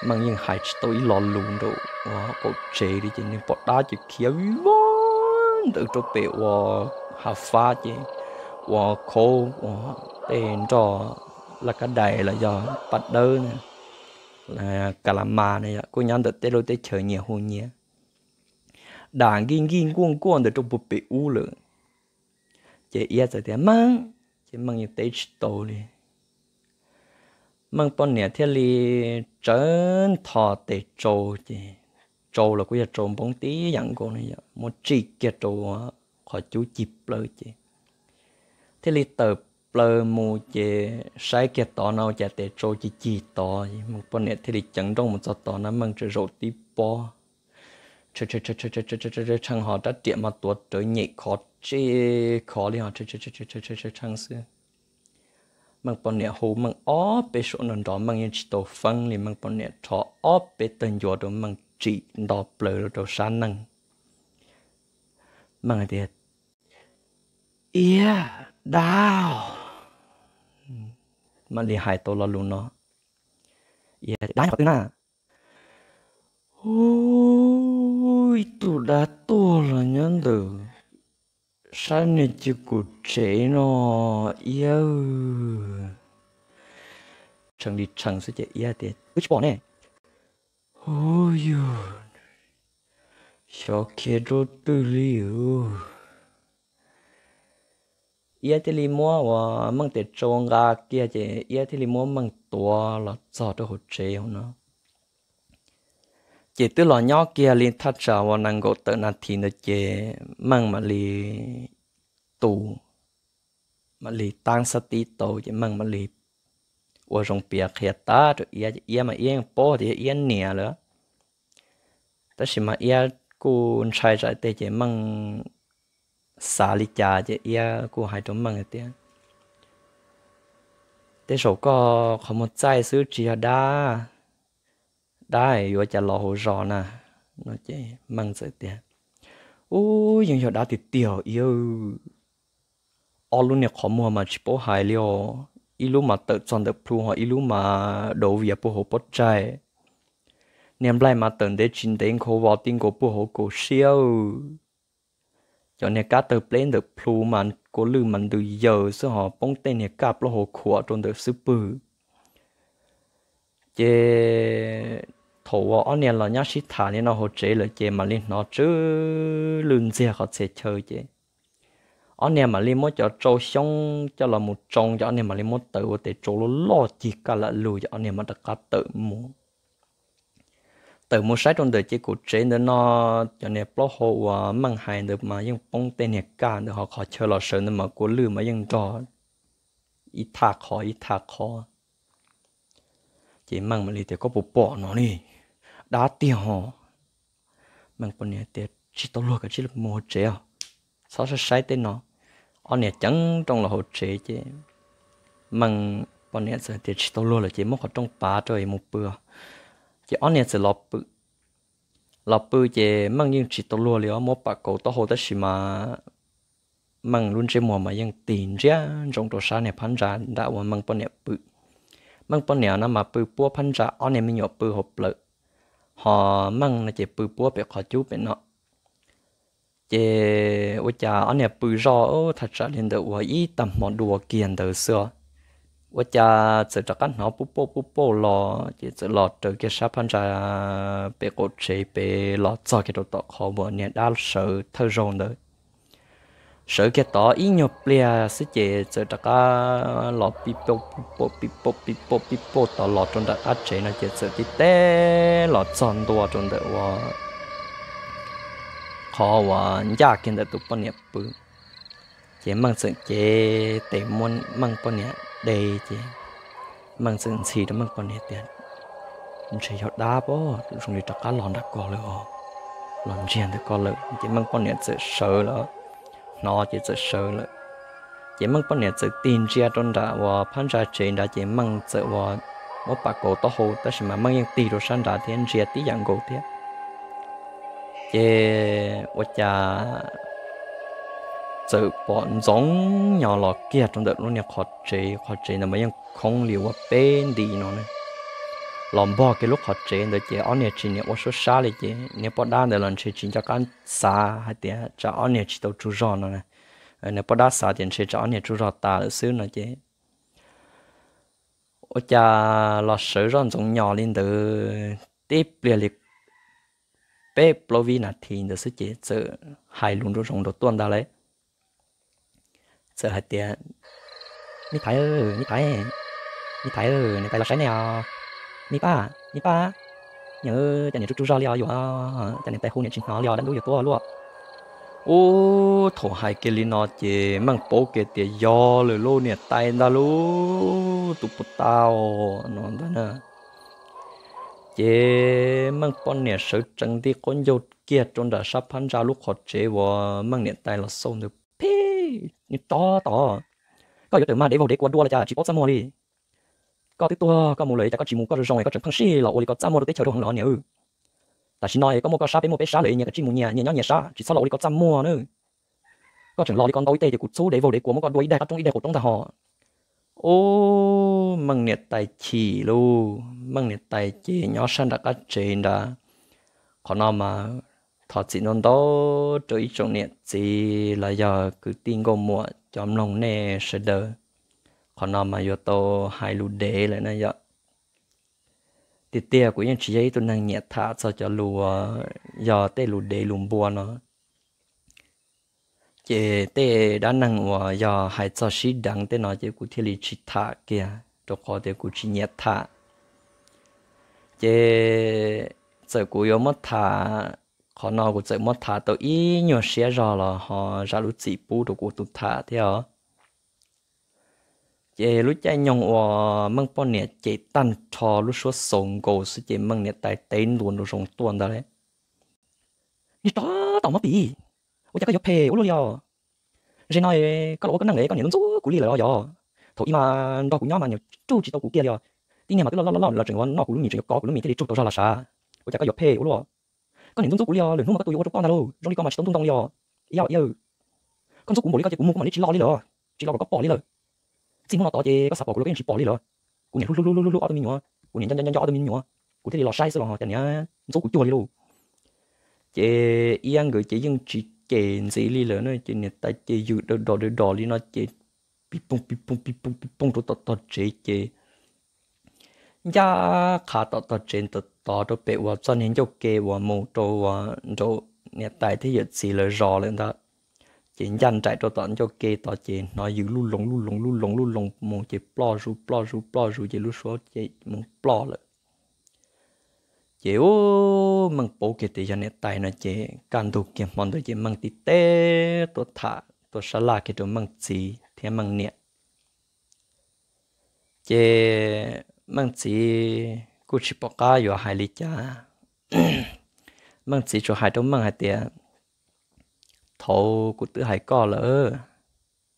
Meej yeej hais tsis tau ib lo lus rau ua qaum tsev li ces niag poj dab ces khiav vij voog ntawd rau pem ua hav fab ces ua khaub ua tej nroj laj kab dais los yog paj dawb, ka la mas na, kuj nyob ntawm tej lub teb chaws nyias hu nyias, dam nkij nkij nkuaj nkuaj ntawd rau puag pem ub lawm. Ces Iab txawm tias, Meej! Ces Meej yeej teb tsis tau li. Meej poj niam thiaj li tsawv ntho tes tsau, ces tsau los kuj yog tsau npoob tib yam nkaus no, muab tsim kiag rau qhov cub cig plaws ces thiaj li tawm plaws mus ces saib kiag tod no ua cas tes tsau cig cig tod. Meej poj niam thiaj li ceev nrooj mus txog tod na, Meej tseem zaum tib pob tshee ho rab riam mas tuav rawv nyem khov tse khov li ho tshee xwb. Meej poj niam hu Meej ob peb suab nrov nrov Meej yeej tsis tau feeb li, Meej poj niam rho ob peb tawg ncuav rau Meej tsim nto plaws rau sab neej. Meej hais tias, Iab, dab! Mam li hais tau lo lus no, Iab, Dab nyob qhov twg na? Ub, ib tug dab tuag los nyob ntawm sab niag cia kuv tsev no, Iab. Tshee li tshee xwb ces Iab tias, Wb tsis pom ne. Ub, yog xyov khiav rau twg li. Iab thiaj li muab uas Meej tes tsau nqa kiag ces Iab thiaj li muab Meej tuav los txog rau hauv tsev hauv no. Ces twb los nyob kiag li thaj tsam uas nees nkaum tawm nas this ntawd ces Meej mam li tus, mam li taab xab tib tau ces Meej mam li ua zoo piav qhia tag rau Iab ces Iab mas Iab yeej paub tias yog Iab niam lawm. Tab sis mas Iab kuj ntshai tsam tej ces Meej xav li cas ces Iab kuj hais rau Meej hais tias, Tej zaum koj qhov muag txaij xwb tsis yog dab, dab yuav cas los hauv zos na. No ces Meej txawm tias, Ub, yeej yog dab tiag tiag Iab. ob lub niag qhov muag mas tsis paub hais li os. Ib lub mas tawm txog ntawm plhu, ho ib lub mas dov vias puag hauv pob tsaig. Niag nplaig mas tawm ntev tsis ntev nkhaus vos ti nkaus puag hauv kaum siab. Cov niag kab tawg pleb ntawm plhu mas kua lwj mas ntws yaws xwb, ho poob tej niag kaj plaub hau khuam rau ntawm xub pwg. Ces thaum uas ob niag los nyob sib tham li no hauv tsev lawm ces mam li hnov tsw lwj ntxiag qhov txhia chaw ces ob niag mam li muab cov tsau xyoob coj los mus tsoo, ces ob niag mam li muab taws ua tes tsau loj loj cig kaj lam lug, ces ob niag mam rov qab tawm mus. Tawm mus saib rau ntawm ces kaum tsev ntawd no, cov niag plaub hau uas Meej hais ntawd mas yeej poob tej niag kaj ntawd, ho qhov chaw los sawv ntawd mas kua lwj mas yeej nrog ib thaj qhov ib thaj qhov. Ces Meej mam li tias, Koj puas pom no li? Dab tiag ho. Meej poj niam tias, Tsis tau luag, kav tsij mus hauv tsev os, txhob saib saib tej no. Ob niag ceev rooj los hauv tsev ces Meej poj niam txawm tias, Tsis tau luag lawm ces muab qhov rooj pav rau es mus pw. Ces ob niag txawm los pw. Los pw ces Meej yeej tsis tau luag li os, muab pam kauv taub hau tab sis mas Meej lub ntsej muag mas yeej tig ntsia ntsoov rau sab niag phab ntsa nram uas Meej poj niam pw. Meej poj niam no mas pw puab phab ntsa, ob niag me nyuam pw hauv plawv, ho Meej no ces pw puab pem qhov cub pem no. Ces ua cas ob niag pw zoj thaj tsam li ntawm uas ib tag hmo dua kiag ntawd xwb os, ua cas txawm rov qab hnov puj pauj puj pauj los, ces txawm los raws kiag sab phab ntsa pem qaum tsev pem los txog kiag rau tom qhov uas niag dab sawv thawj zaug ntawd. Sawv kiag tod ib nyuag pliag xwb ces txawm rov qab los pij pauj pij pauj pij pauj pij pauj pij pauj tod los rau nram qab tsev no ces txawm tib teb los txog ntua rau ntawm uas qhov uas ncaj kiag ntawm tus poj niam pw. Ces Meej txawm cev tes muab Meej poj niam de, ces Meej txawm ntxhi rau Meej poj niam tias, Ntshe yog dab pab zoo li rov qab los nram ko lawm os, los ntsiag ntawm ko lawm. Ces Meej poj niam txawm sawv lawm, hnov ces txawm sawv lawm. Ces Meej poj niam txawm tig ntsia rau nram uas phab ntsa tsev nrad, ces Meej txawm uas muab pam kauv taub hau, tab sis mas Meej yeej tig rau sab nrad thiab ntsia tib yam nkaus thiab. Ces ua cas txawm pom ntxoov nyo los kiag rau ntawm lub niag qhov tsev, qhov tsev ntawd mas yeej khoob li uas peb nti no ne. Los npog kiag lub qhov tsev ntawd ces ob niag tsis niam ua suab sab li, ces niag poj dab ntawd los ntshe tsis nco qab xav hais tias tsam ob niag tsis tau tsaug zog no. Niag poj dab xav tias ntshe tsam ob niag tsaug zog tas lawm xwb no ces ua cas los sawv zoj ntxoov nyo li ntawd tib pliag li peb plaub vib nas this ntawd xwb ces txawm hais lus nraum zoov nraum tuaj ntag lauj. Txawm hais tias, Me Thaiv, Me Thaiv, Me Thaiv, niam tais los saib nej os. Me Paj, Me Paj, niam, cas niam tsaug tsaug zog li os, yuav cas niam tais hu niam tsis hnov li os, dab ntub yuav tuaj luaj. Ub, thaum hais kiag li no ces Meej paub kiag tias yog lawm lauj, niam tais ntag lauj, tus puas tau no ntag na. Ces Meej poj niam sawv tsees nti qaub ncaug kiag rau nram sab phab ntsa lub qhov tsev uas Meej niam tais los xauj ntawd. Phij, niag tsov tom, koj yuav rawm mag dev vaug dev kua dua los cas tsis paub txaj muag li? Koj twb tuag koj mus lawm, cas koj tsis mus koj zoo zoo es koj tseem pheej sij los ua li ko txaj muag rau teb chaws rau heev los niam. Tam sim no es koj muaj koj sab peb muaj peb sab lawm, nyias kav tsij mus nyias, nyias nyob nyias sab, tsis txhob los ua li ko txaj muag na. Koj tseem los li ko ntau ib teg ces kuv txhub dev vaug dev kua muab koj dua ib daig qab roob ib daig qaum roob ntag hos. Ub, Meej niam tais chim lauj, Meej niam tais ces nyob sab nram qab tsev nrad. Qhov no mas thov txim ntau ntau rau ib tsoom niam txiv los yog kwv tij nkauj muam cov mloog nej sawv daws. Qhov no mas yuav tau hais lus dev lawm na yom. Tiag tiag kuv yeej tsis yog ib tug neeg nyiam tham txog cov lus uas yog tej lus dev lus npua no. Ces tej dab neeg uas yog hais txog sib deev tej no ces kuv thiaj li tsis tham kiag, rau qhov tias kuv tsis nyiam tham. Ces txawm kuv yuav muab tham, qhov no kuv txawm muab tham tau ib nyuag siab zog los ho zam lub txim pub rau kuv tus tham thiab os. Ces lub caij nyoog uas Meej poj niam cem tag nrho lub suab xaus nkaus xwb ces Meej niam tais teb ntua nraum zoov tuaj ntag lauj. Niag tsov tom mob pim, ua cas koj yuav phem ua luaj li os? Zaum no koj los ua koj neej es koj niam ntxub ntxub kuv li lawm los yog? Thaum ub mas nrog kuv nyob mas niam rug tsis tau kuv kiag li os. Tib niag mas twb loj loj loj lawm los tseem yuav noj kuv lub mis, tseem yuav kov kuv lub mis thiaj li rug tau zog los sav. Ua cas koj yuav phem ua luaj? Koj niam ntxub ntxub kuv li os, lwm hnub mas koj tus yuav ua rau koj ntag lauj, zoo li ko mas tsis tau ntuj ntoo li os. Ib yam ib yam, koj ntxub kuv npaum li koj ces kuv mus kuv mam li tsis los li lawm. tsis los kom koj pom li lawm. Txij hnub no tod ces koj xav pom kuv los koj yeej tsis pom li lawm. Kuv niam hlub hlub hlub hlub ob tug me nyuam, kuv niam nco nco nco ob tug me nyuam, kuv thiaj li los saib xwb los tias niam ntxub kuv cuag li lauj. Ces ib yam nkawd ces yeej tsis cem ntxiv li lawm na, ces niam tais ces yws daws dos daws dos li no ces pib poog pib poog pib poog pib poog rau tom tog tsev ces ncaj qha tom tog tsev ntawd tod rau pem uas txoj niag ncauj ke uas mus rau uas nraum niam tais thiab yawm txiv lawv zos lawm ntag. Ces ncaj nraim rau tom ncauj ke tod ces hnov yws lub loos lub loos lub loos lub loos mus ces ploj zus ploj zus ploj zus ces lub suab ces mus ploj lawm. Ces ub, Meej paub kiag tias yog niam tais no ces kaj ntug kiag hmo ntawd ces Meej tib teb tuaj tham tuaj sab laj kiag rau Meej txiv thiab Meej niam. Ces Meej txiv kuj tsis pom qab yuav hais li cas. Meej txiv tsuas hais rau Meej hais tias, thaum kuv twb hais koj lawm,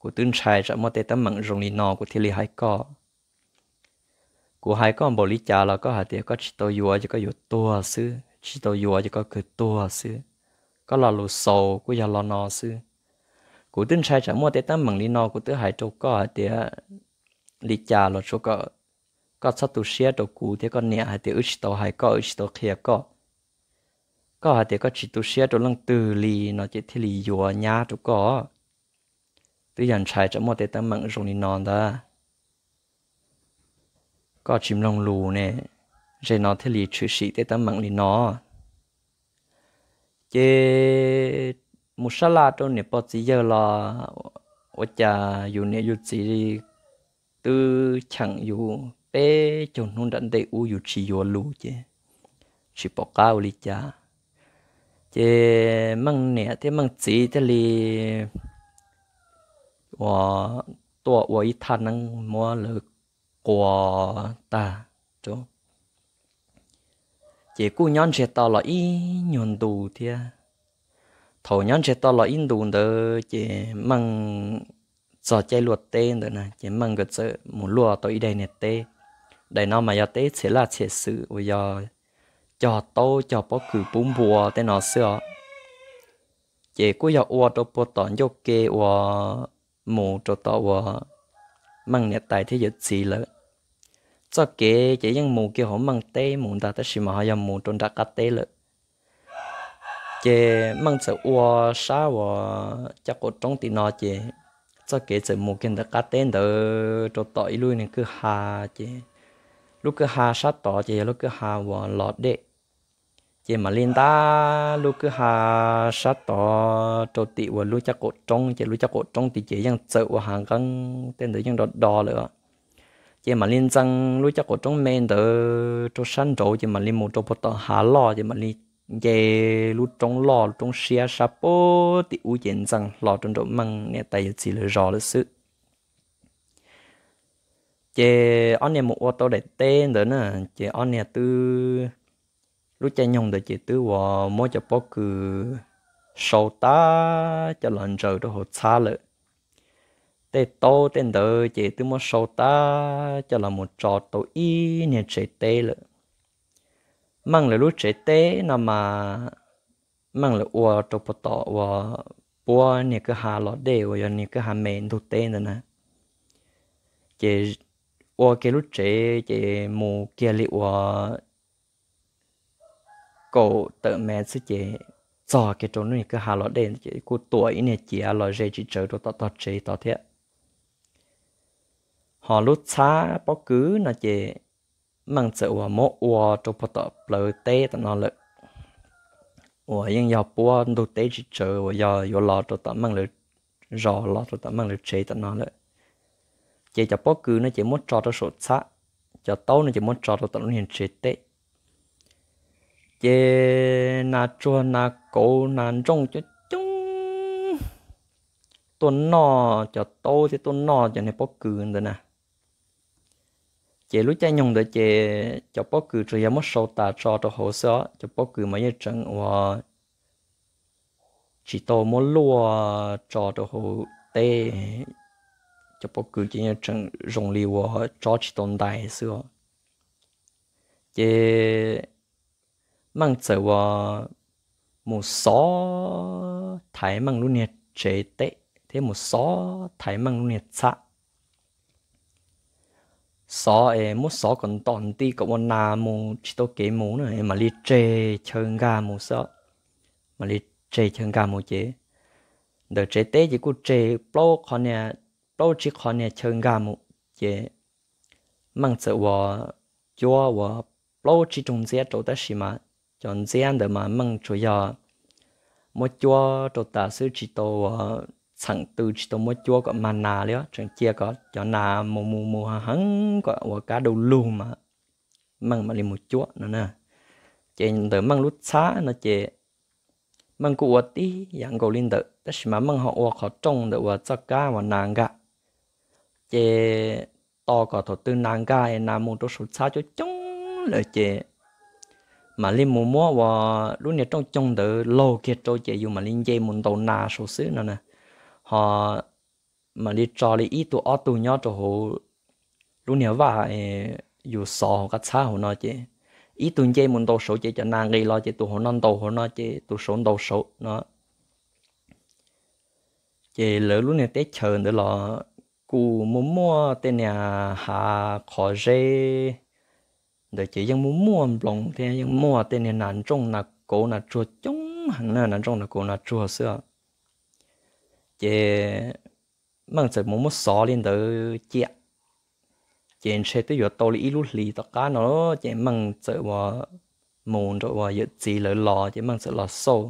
kuv twb ntshai tsam muaj tej teeb meem zoo li no kuv thiaj li hais koj. Kuv hais koj npaum li cas los koj hais tias koj tsis tau yuav ces koj yuav tuag xwb, tsis tau yuav ces koj kawg tuag xwb. Koj lo lus xaus kuj yog lo no xwb. Kuv twb ntshai tsam muaj tej teeb meem li no kuv twb hais rau koj hais tias li cas los tsuav kom koj txhob tu siab rau kuv thiab koj niam hais tias wb tsis tau hais koj, wb tsis tau qhia koj. Koj hais tias koj tsis tu siab rau leej twg li no ces thiaj li yuav nyab rau koj. Twb yog ntshai tsam muaj tej teeb meem zoo li no ntag. Koj tsis mloog lus ne, ze no thiaj li tshwm sim tej teeb meem li no. Ces mus sab laj rau niam pog txiv yawg los ua cas yus niam yus txiv twb cheem yus peb caug hnub nram ntej ub yus tsis yuav lus ces tsis pom qab ua li cas. Ces Meej niam thiab Meej txiv thiaj li uas tuaj ua ib thaj neeb muab lawv quas tag rau. Ces kuj nyob ntsiag to los ib nyuag ntu thiab. Thaum nyob ntsiag to los ib ntu ntawd ces Meej txog caij luaj teb ntawd na ces Meej nkawd txawm mus luaj tau ib daim niag teb. Daim no mas yog teb txhiam laj txhiam xwm uas yog cog taub cog pob kws pub npua tej no xwb os. Ces kuj yog ua rau puag tom ncauj ke uas mus rau tom uas Meej niam tais thiab yawm txiv lawm. Txoj kev ces yeej mus kiag hauv Meej teb mus ntag tab sis mas ho yog mus rau nram qab teb lawm. Ces Meej txawm ua sab uas caj qaum roob tim no ces txoj kev txawm mus kiag ntawm qab teb ntawd rau tom ib lub niag kwj ha ces lub kwj ha sab tod ces yog lub kwj ha uas los dej. Ces mam li ntab lub kwj ha sab tod rau tim uas lub caj qaum roob ces lub caj qaum roob tim ces yeej txawm ua hav nqeeb tej ntawd yeej do do lawm. Ces mam li ntxees lub caj qaum roob me ntawd rau sab nraud ces mam li mus rau puag tom hav loj ces mam li nce lub roob loj lub roob siab sab puag tim ub ces ntxees hlo rau nraum Meej niam tais yawm txiv lawv zos lawm xwb. Ces ob niag mus ua tau daim teb ntawd na ces ob niag twb, lub caij nyoog ntawd ces twb uas muab cov pob kws sau tag coj los ntsaws rau hauv txhab lawm. Tej taub tej ntawd ces twb muab sau tag coj los mus tso tau ib niag tsev teb lawm. Meej lawv lub tsev teb no mas Meej lawv ua rau puag tom uas puab niag kwj ha los dej uas yog niag kwj ha me ntug teb ntawd na. Ces ua kiag lub tsev ces mus kiag li uas kaum tawm mev xwb ces txog kiag rau lub niag kwj ha los dej ces kuj tuam ib niag ciav los ze tsis tsawv rau tom tog tsev tod thiab. Ho lub txhab pob kws no ces Meej txawm uas muab ua rau puag tom plawv teb tom no lawm, uas yeej yog puab ntug teb tsis tsawv uas yog yuav los rau tom Meej lawv zos los rau tom Meej lawv tsev tom no lawm. Ces cov pob kws no ces muab tso rau saum txhab, cov taub no ces muab tso rau tom lub niag tsev teb. Ces nas tsuag nas kauv nas nrooj coob coob tuaj noj cov taub thiab tuaj noj cov niag pob kws ntawd na. Ces lub caij nyoog ntawd ces cov pob kws tsuas yog muab sau tas tso rau hauv xwb os, cov pob kws mas yeej tseem uas tsis tau muab luaj tso rau hauv teb. Cov pob kws ces yeej tseem zoo li uas tsob tsis tau ntais xwb os. Ces Meej txawm uas mus xov thaiv Meej lub niag tsev teb thiab mus xov thaiv Meej lub niag txhab. Xov es muab xov kom ntom nti kom ua nas mus tsis tau kev mus na, mam li tseg chaw nkag mus xwb. Mam li tseg chaw nkag mus ces ntawm tsev teb ces kuj tseg plaub qho niag, plaub tsib qho niag chaw nkag mus ces Meej txawm ua cuab ua plaub tsib rooj ntxiab rau, tab sis mas cov ntxiab ntawd mas Meej tsuas yog muab cuab rau tas xwb, tsis tau ua txheem tw, tsis tau muab cuab kom mag nas li, tseem cia kom cov nas mus mus mus heev heev kom ua kab du lug mas Meej mam li mus cuab no na. Ces ntawm Meej lub txhab no ces Meej kuj ua tib yam nkaus li ntawd, tab sis mas Meej ho ua qhov rooj ntawm uas txoj kab uas nas nkag. Ces tos kom thaum twg nas nkag es nas mus rau saum txhab coob coob lawm ces mam li mus muab ua lub niag rooj coog ntawd laug kiag rau ces yus mam li nce mus ntaus nas saud xwb no na. Ho mam li tso li ib tug ob tug nyob rau hauv lub niag vaj yus xov hauv qab txhab hauv no ces ib tug nce mus ntaus saud ces cov nas nqis los ces tus hauv no ntaus hauv no ces tus saud ntaus saud no. Ces lawv lub niag teb chaws ntawd los kuj muaj muaj tej niag hav qhov zeb ntawd ces yeej muaj muaj nploos thiab yeej muaj tej niag nas ntsooj nas kauv nas tsuag coob heev na, nas ntsooj nas kauv nas tsuag xwb. Ces Meej txawm mus muab xov li ntawd cia, ces ntshe twb yuav tau li ib lub hlis tom qab no ces Meej txawm ua mus nrog ua yawm txiv lawv los ces Meej txawm los xauj.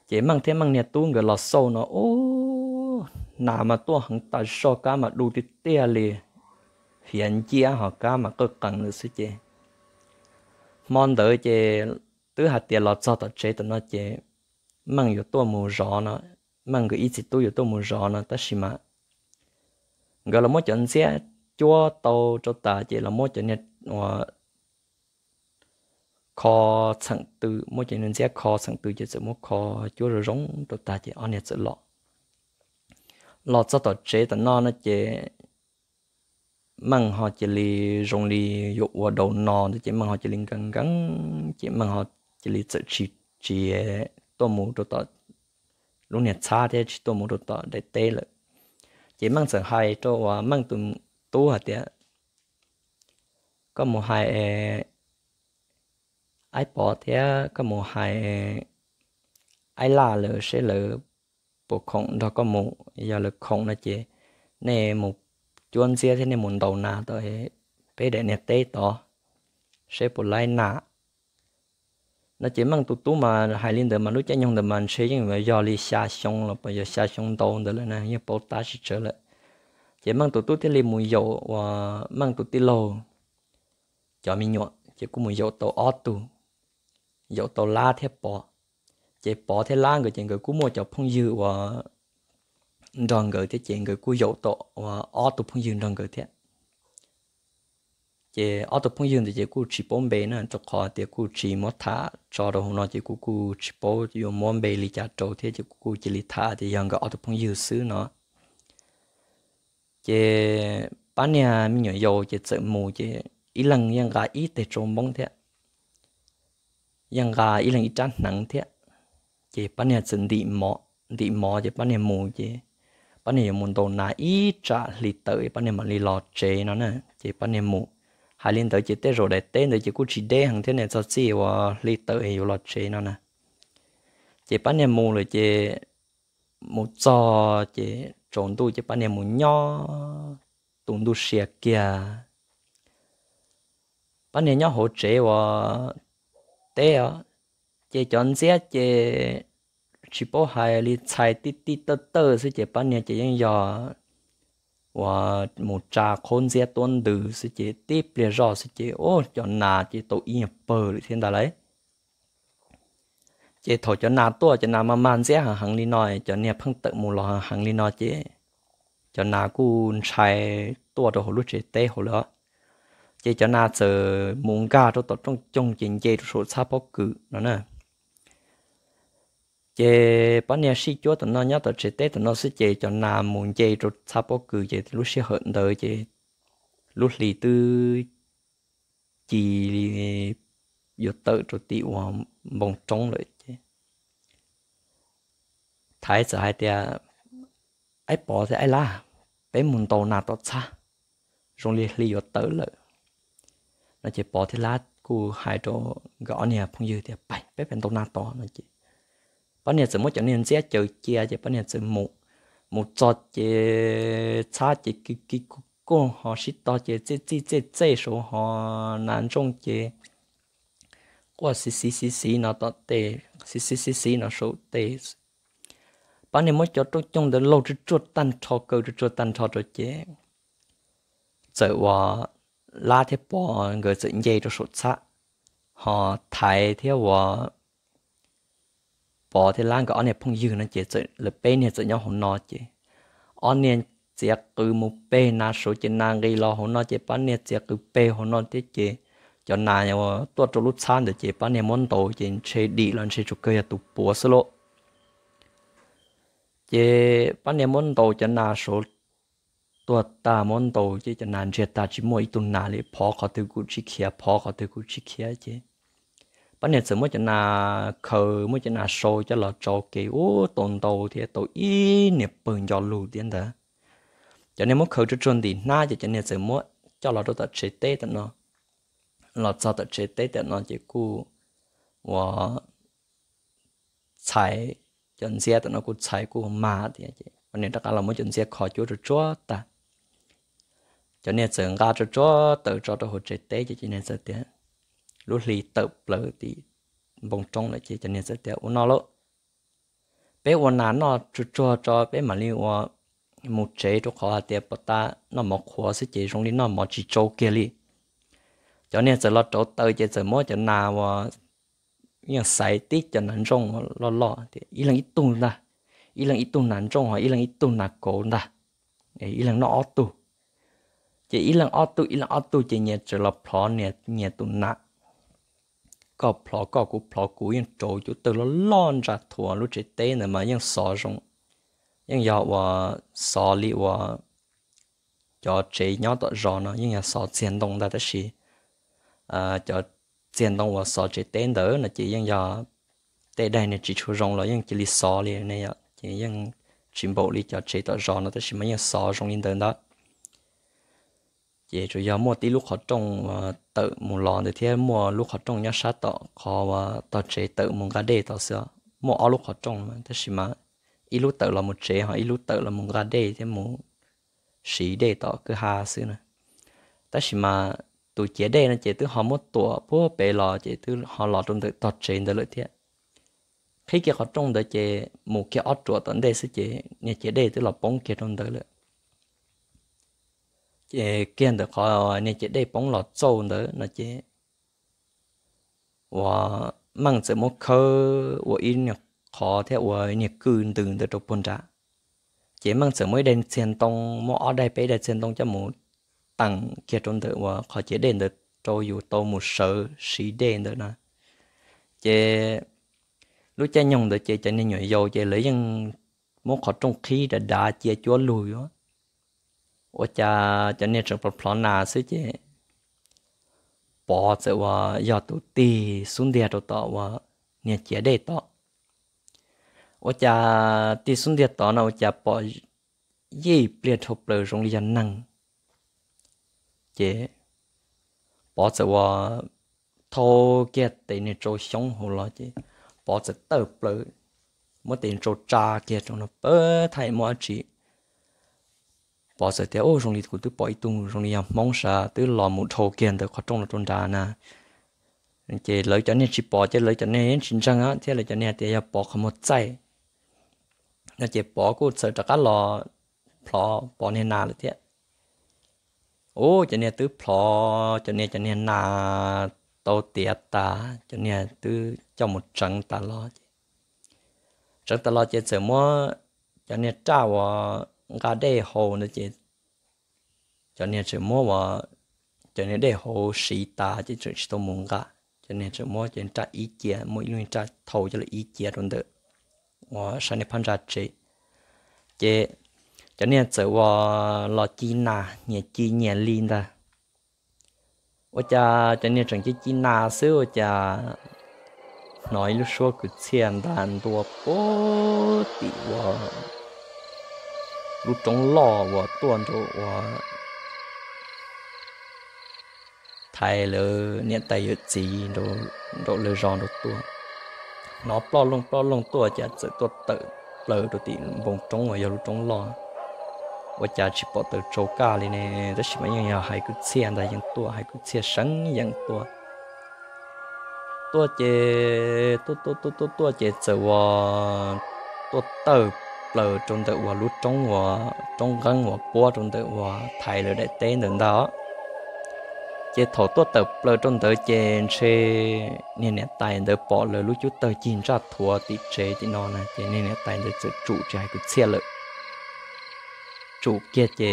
Ces Meej thiab Meej niag tub nkawd los xauj no ub, nas mas tuaj heev tas zog, kab mas du tiag tiag li, hiav nciab ho kab mas qawj qees lawm xwb ces hmo ntawd ces twb hais tias los txog tom tsev tom no ces Meej yuav tuaj mus zov no, Meej nkawd ib txiv tub yuav tuaj mus zov no tab sis mas nkawd los muab cov ntxiab cuab tau rau tas ces los muab cov niag ua kho txheem tw, muab cov niag ntxiab kho txheem tw ces txawm muab kho cuab zoo zoo rau tas ces ob niag txawm los. Los txog tom tsev tom no no ces Meej ho cia li zoo li yuav ua daus no ntawd ces Meej ho cia li nkees nkees ces Meej ho cia li txawm tsis, tsis tuaj mus rau tom lub niag txhab thiab tsis tuaj mus rau tom daim teb lawm. Ces Meej txawm hais rau uas Meej tus tub hais tias, koj mus hais Aib Pov thiab koj mus hais Aib Laj lawv seb lawv puas khoom nrog koj mus, yog lawv khoom no ces nej mus cuab ntxiab thiab nej mus ntaus nas tau peb daim niag teb tod seb puas laib nas no ces Meej tus tub mas hais li ntawd mas lub caij nyoog ntawd mas ntshe yeej yog li xya xyoo los puas yog xya xyoo ntau ntawd lawm na, yeej paub tab tsis tsawg lawm. Ces Meej tus tub thiaj li mus yaum uas Meej tus tij laug cov me nyuam ces kuj mus yaum tau ob tug, yaum tau Lab thiab Pov. Ces Pov thiab Lab nkawd ces nkawd kuj muaj cov phooj ywg uas nrog nkawd thiab ces nkawd kuj yaum tau uas ob tug phooj ywg nrog nkawd thiab. Ces ob tug phooj ywg ntawd ces kuj tsis paub npe na, rau qhov tias kuj tsis muab tham tso rau hauv no ces kuv kuj tsis paub yuav muab npe li cas rau thiab ces kuv kuj cia li tham tias yog nkawd ob tug phooj ywg xwb no. Ces pab niag me nyuam yaus ces txawm mus ces ib leeg yeej nqa ib teg tsau npoob thiab, yeej nqa ib leeg ib rab hneev thiab. Ces pab niag txawm ntim mov ces pab niag mus ces pab niag yuav mus ntaus nas ib tsam hli tawm pab niag mam li los tsev no na. Ces pab niag mus, hais li ntawd ces tej zaum daim teb ntawd ces kuj tsis deb heev thiab ne, txog txij uas hli tawm yuav los tsev no na. Ces pab niag mus lawm ces mus txog ces tsaus ntuj ces pab niag mus nyob tus ntuj sia kiag. Pab niag nyob hauv tsev uas teb os, ces cov ntxiab ces tsis paub hais li, txhais tij tij tawj tawj xwb ces pab niag ces yeej yog uas mus tsa qhaub ntxiab tuab ntws xwb ces tib pliag zoj xwb ces ub, cov nas ces tau ib nyuag pawg lawm thiab ntag lauj. Ces thaum cov nas tuaj, cov nas mas mag ntxiab heev heev li no, cov niag pheej tawm mus los heev heev li no ces cov nas kuj ntshai tuaj rau hauv lub tsev teb hauv lawm. Ces cov nas txawm mus nkag rau tom rooj coog ces nce rau saum txhab pob kws no na. Ces pab niag sij cuab tom no nyob tom tsev teb tom no xwb ces cov nas mus nce rau txhab pob kws ces lub sij hawm ntawd ces lub hli twb ci yuav tawm rau tim uas npoo roob lawm ces Thaiv txawm hais tias, Aib Pov thiab Aib Lab, peb mus ntaus nas tom txhab, zoo li hli yuav tawm lawm no. Ces Pov thiab Lab kuj hais rau nkawd ob niag phooj ywg tias, Pais, peb pais ntaus nas tod no. Ces pab niag txawm muab cov niag ntxiab caws cia ces pab niag txawm mus, mus txog ces txhab ces ki ki kuj kuj ho sib tog ces txej txij txej txej saud ho nas ntsooj ces quaj xis xis xis xis no tom tej, xis xis xis xis no saum tej. Pab niag muab cov rooj coog ntawd laug tsuag tsuag tag nrho, kaw tsuag tsuag tag nrho rau ces txawm uas Lab thiab Pov nkawd txawm nce rau saum txhab ho thaiv thiab uas Pov thiab Lab nkawd ob niag phooj ywg no ces lawv peb niag txawm nyob hauv no ces ob niag txiav qws mus peg nas saud ces nas nqis los hauv no ces pab niag txiav qws peg hauv no thiab ces cov nas tuaj rau lub txhab ntawd ces pab niag muab ntaus ces ntshe dim los ntshe tsuas kawg yog tus puav xwb lauj. Ces pab niag muab ntaus cov nas saud tuag tag, muab ntaus ces cov nas ntsiag tag tsis muaj ib tug nas li, phov qhov twg kuj tsis khiav, phov qhov twg kuj tsis khiav ces pab niag txawm muab cov nas khaws, muab cov nas sau coj los tsau kev ub tau ntau thiab tau ib niag pawg nco lug thiab ntawd. Cov niag muab khaws tsuag tsuag ntim hnab ces cov niag txawm muab coj los rau tom tsev teb tam no. Los txog tom tsev teb tam no ces kuj ua txhais, cov ntxiab tam no kuj txhais kuj mag thiab ces pab niag rov qab los muab cov ntxiab kho cuab tsuag tsuag tag. Cov niag txawm nqa tsuag tsuag tawm tso rau hauv tsev teb ces cov niag txawm tias, lub hli tawm plaws tim npoo roob lawm ces cov niag txawm tias, ua no lauj, peb ua nas noj tsuag tsuag tso peb mam li ua mus tsev, rau qhov hais tias pov tas noj mov qhuav xwb ces zoo li noj mov tsis tsau kiag li. Cov niag txawm los rauv taws ces txawm muab cov nas uas yeej xaiv tib cov nas ntsooj loj loj tias ib leeg ib tug ntag, ib leeg ib tug nas ntsooj ho ib leeg ib tug nas kauv ntag, ib leeg noj ob tug. Ces ib leeg ob tug ib leeg ob tug ces nyias txawm los plhov nyias tus nas, koj plhov koj kuv plhov kuv, yeej rauv cub tawg loj loj ntsa thuav. Lub tsev teb ntawd mas yeej xov zoo, yeej yog uas xov li uas cov tsev nyob tom zos no yeej yog xov txiag ntoo ntag tab sis cov txiag ntoo uas xov tsev teb ntawd no ces yeej yog tej daim niag tsis tshua zoo los yeej cia li xov li ne yom, ces yeej tsis npaum li cov tsev tom zos no tab sis mas yeej xov zoo li ntawd ntag. Ces tsuas yog muaj tib lub qhov rooj uas tawm mus los ntawd thiab muaj lub qhov rooj nyob sab tom qhov uas tog tsev tawm mus nqa dej tod xwb, muaj ob lub qhov rooj tab sis mas ib lub tawm los mus tsev ho ib lub tawm los mus nqa dej thiab mus siv dej tom kwj ha xwb na. Tab sis mas tus ciav dej no ces twb ho muab tuam puag pem los ces twb ho los rau ntawm tog tsev ntawd lawm thiab. Qhib kiag qhov rooj ntawd ces mus kiag ob ruam tom ntej xwb ces niag ciav dej twb los poob kiag rau ntawd lawm. Ces kiag ntawm qhov niag ciav dej poob los txauj ntawd no ces uas Meej txawm muab khawb ua ib niag qhov thiab ua niag kwj ntws ntawd rau puag nrad. Ces Meej txawm muab ib daim txiag ntoo, muab ob daim peb daim txiag ntoo coj mus teem kiag rau ntawm uas qhov ciav dej ntawd rau yus tau mus sawv siv dej ntawd na. Ces lub caij nyoog ntawd ces cov niag nyuam yaus ces lawv yeej muab qhov rooj qhib dav dav cia cuab lug yuav. Ua cas cov niag tseem plhov plhov nas xwb ces Pov txawm uas yog tus tig xub ntiag rau tom uas niag ciav dej tod. Ua cas tig xub ntiag tod no ua cas pom yij pliag dhau plaws zoo li yog neeg. Ces Pov txawm uas thau kiag tes niag tsau xyoob hauv los ces Pov txawm tawm plaws muab tes niag tsau tsa kiag rau no pab thaij muaj dab tsi. Pov txawm tias, Ub, zoo li kuv twb pom ib tug zoo li yog Hmoob sav twb los mus dhau kiag ntawm qhov rooj no rau nrad na. Ces lawv cov niag tsis pom ces lawv cov niag yeej tsis ntseeg thiab lawv cov niag tias yog Pov qhov muag txaij no ces Pov kuj txawm rov qab los plhov Pov niag nas lawm thiab. Ub, cov niag twb plhov cov niag, cov niag nas tau tiav tas, cov niag twb coj mus tseev tas los ces, tseev tas los ces txawm muab cov niag raj uas nqa dej haus ntawd ces cov niag tseem muab uas cov niag dej haus siv tas ces tseem tsis tau mus nqa. Cov niag tseem muab cov raj ib cia, muaj ib lub raj thau coj los ib cia rau ntawm uas sab niag phab ntsa tsev. Ces cov niag txawm uas los ci nas nyias ci nyias li ntag. Ua cas cov niag tseem ci ci nas xwb ua cas hnov ib lub suab kwv txhiaj nta ntua puag tim uas lub roob loj uas tuaj nraum uas Thaiv lawv niam tais yawm txiv nraum lawv zos nraud tuaj. Hnov ploj looj ploj looj tuaj cas txawm tuaj tawm plaws rau tim npoo roob uas yog lub roob loj. Ua cas tsis pom taws tsau kaj li ne, tab sis mas yeej yog hais kwv txhiaj ntag, yeej tuaj hais kwv txhiaj seev yeem tuaj. Tuaj ces tuaj tuaj tuaj tuaj tuaj ces txawm uas tuaj tawm plaws rau ntawm uas lub roob uas roob nqeeb uas puab rau ntawm uas Thaiv lawv daim teb ntawd ntag. Ces thaum tuaj tawm plaws rau ntawd ces ntshe niag niam tais ntawd pom lawv lub cub tawg cig ntsaj thuav tim tsev tim no na, ces niag niam tais ntawd txawm tsum tsis hais kwv txhiaj lawm. Tsum kiag ces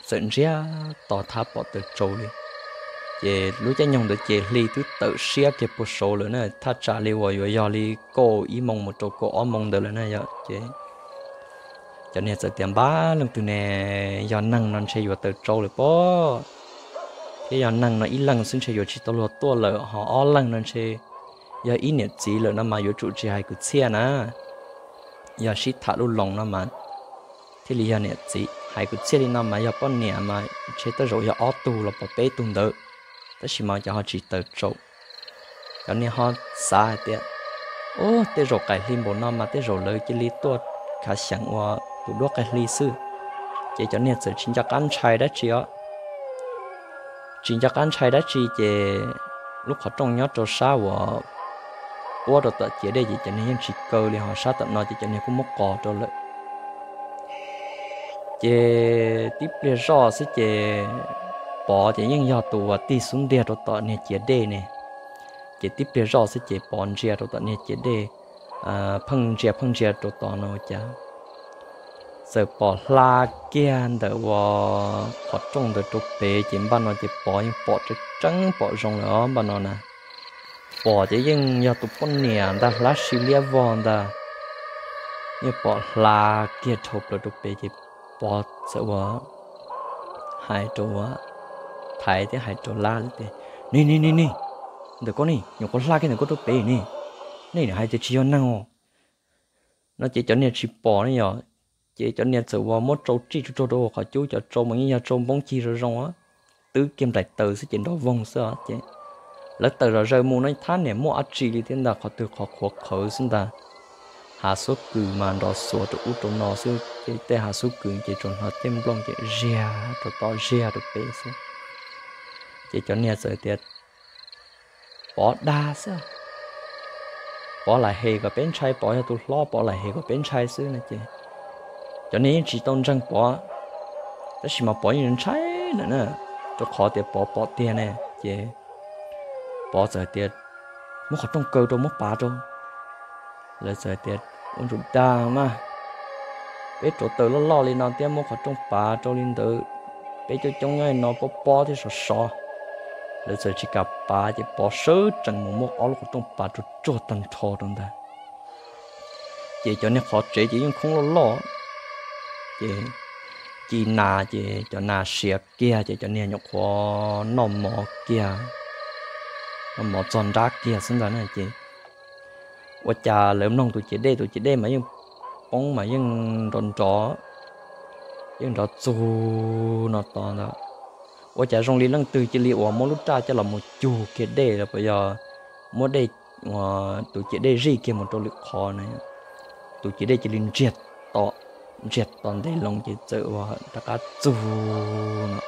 txawm ntsiag to thab pom taws tsau li. Ces lub caij nyoog ntawd ces hli twb tawm siab kiag puag saud lawm na, thaj tsam li uas yuav yog li kaum ib moos mus rau kaum ob moos ntawd lawm na yom. Ces cov niag txawm tias npab leej twg ne, yog neeg no ntshe yuav taws tsau lawm pob, thiab yog neeg no ib leeg xwb ntshe yuav tsis tau luag tuaj lawm, ho ob leeg no ntshe yog ib niam txiv lawm no mas yuav tsum tsis hais kwv txhiaj na. Yog sib tham lub loos no mas thiaj li yog niam txiv, hais kwv txhiaj li no mas yog poj niam mas ntshe tej zaum yog ob tug los pom peb tug ntawd, tab sis mas cov ho tsis taws tsau. Cov niag ho xav hais tias, u, tej zaum qaim hli npaum no mas tej zaum lawv cia li tuaj khav xyeem ua tus duab qaim hli xwb. Ces cov niag txawm tsis nco qab ntshai dab tsi os. Tsis nco qab ntshai dab tsi ces lub qhov rooj nyob rau sab uas puab rau tom ciav dej ces cov niag yeej tsis kaw li, ho sab tom no ces cov niag kuj muab qos rau lawm. Ces tib pliag zoj xwb ces Pov ces yeej yog tus uas tig xub ntiag rau tom niag ciav dej ne. Ces tib pliag zoj xwb ces Pov ntsia rau tom niag ciav dej, pheej ntsia pheej ntsia rau tom no ua cas txawm pom hla kiag ntawm uas qhov rooj ntawd rau pem, ces npaj no ces Pov yeej pom tseeb tseeb pom zoo lawm os npaj no na. Pom ces yeej yog tus poj niam ntag, hlab si liab vog ntag, yeej pom hla kiag dhau plaws rau pem ces Pov txawm ua hais rau uas Thaiv thiab hais rau Lab tias, ni ni ni ni, ntawm koj ne, nyuam qhuav hla kiag ntawm koj rau pem ne, nej hais tias tsis yog neeg os. No ces cov niag tsis pom ne yom, ces cov niag txawm ua muab tsau rij tsuj rau qhov cub, cov tsau mas yeej yog tsau npoob cig zoo zoo, twb kiag nplaim taws xwb ces nrov voog xwb os. Ces lawv tawm zom zaws mus no thab niam muaj dab tsi li thiab ntag, qhov twg qhov qhuav qhawv xwb ntag. Hav xub kws mas nrov xuav rau ub rau no xwb, ces tej hav xub kws ces tsuas hnov tej nplooj ces ziag rau tom ziag rau pem xwb. Ces cov niag txawm tias Pov dag xwb, Pov lam hem kom peb ntshai, Pov yog tus hlob, Pov lam hem kom peb ntshai xwb no ces cov niag yeej tsis tau ntseeg Pov, tab sis mas Pov yeej ntshai lawm na, rau qhov tias Pov pom tiag ne. Ces Pov txawm tias, muab qhov rooj kaw rau, muab pav rau. Lawv txawm tias, ua ntsuj dag mas, peb rauv taws loj loj li no thiab muab qhov rooj pav rau li ntawd, peb coob coob nyob li no pob pob thiab sov sov. Lawv txawm tsis kam pav ces Pov sawv tsees mus muab ob lub qhov rooj pav rau tsuag tag nrho rau ntag. Ces cov niag qhov tsev ces yeej khoob loj loj, ces ci nas ces cov nas siav kiag ces cov niag nyuam qhuav noj mov kiag, noj mov txog nrab kiag xwb ntag na. Ces ua cas lawv mloog tus ciav dej, tus ciav dej mas yeej poob mas yeej nrov nrov, yeej nrov txug no to ntag. Ua cas zoo li leej twg cia li uas muab lub raj coj los mus cug kiag dej los puas yog muab dej, tus ciav dej zij kiag mus rau lwm qhov na. Tus ciav dej cia li ntsiag to, ntsiag to ntev loo ces txawm ua rov qab txug no.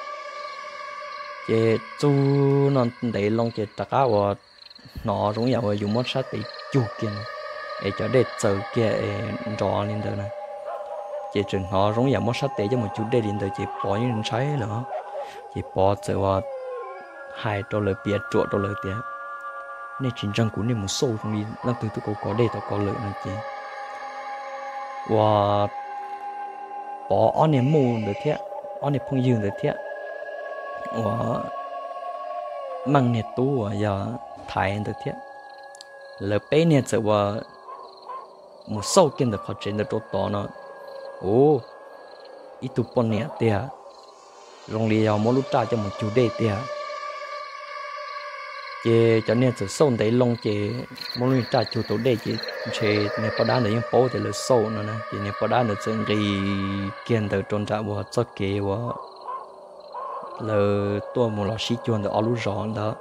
Ces txug no ntev loo ces rov qab ua hnov zoo yam uas yus muab sab tes cug kiag na, es cov dej txaws kiag es nrov li ntawd na. Ces txawm hnov zoo yam muab sab tes coj mus cug dej li ntawd ces Pov yeej ntshai lawm. Ces Pov txawm ua hais rau lawv, piav ruam rau lawv tias, nej tsis ntseeg kuv, nej mus xauj zoo li leej twg twb kov kov dej tom ko lawm no ces ua Pov ob niag muj ntawd thiab, ob niag phooj ywg ntawd thiab, ua Meej niag tub uas yog Thaiv ntawd thiab, lawv peb niag txawm ua mus xauj kiag ntawm qhov tsev ntawd rau tod no, u, ib tug poj niam tiag, zoo li yog muab lub raj coj mus cug dej tiag. Ces cov niag txawm xauj ntev loo ces muab lub niag raj cug tau dej ces ntshe niag poj dab ntawd yeej paub tias lawv xauj no na, ces niag poj dab ntawd txawm nqis kiag ntawd rau nram uas txoj kev uas lawv tuaj mus los sib cuag ntawm ob lub zos ntawd.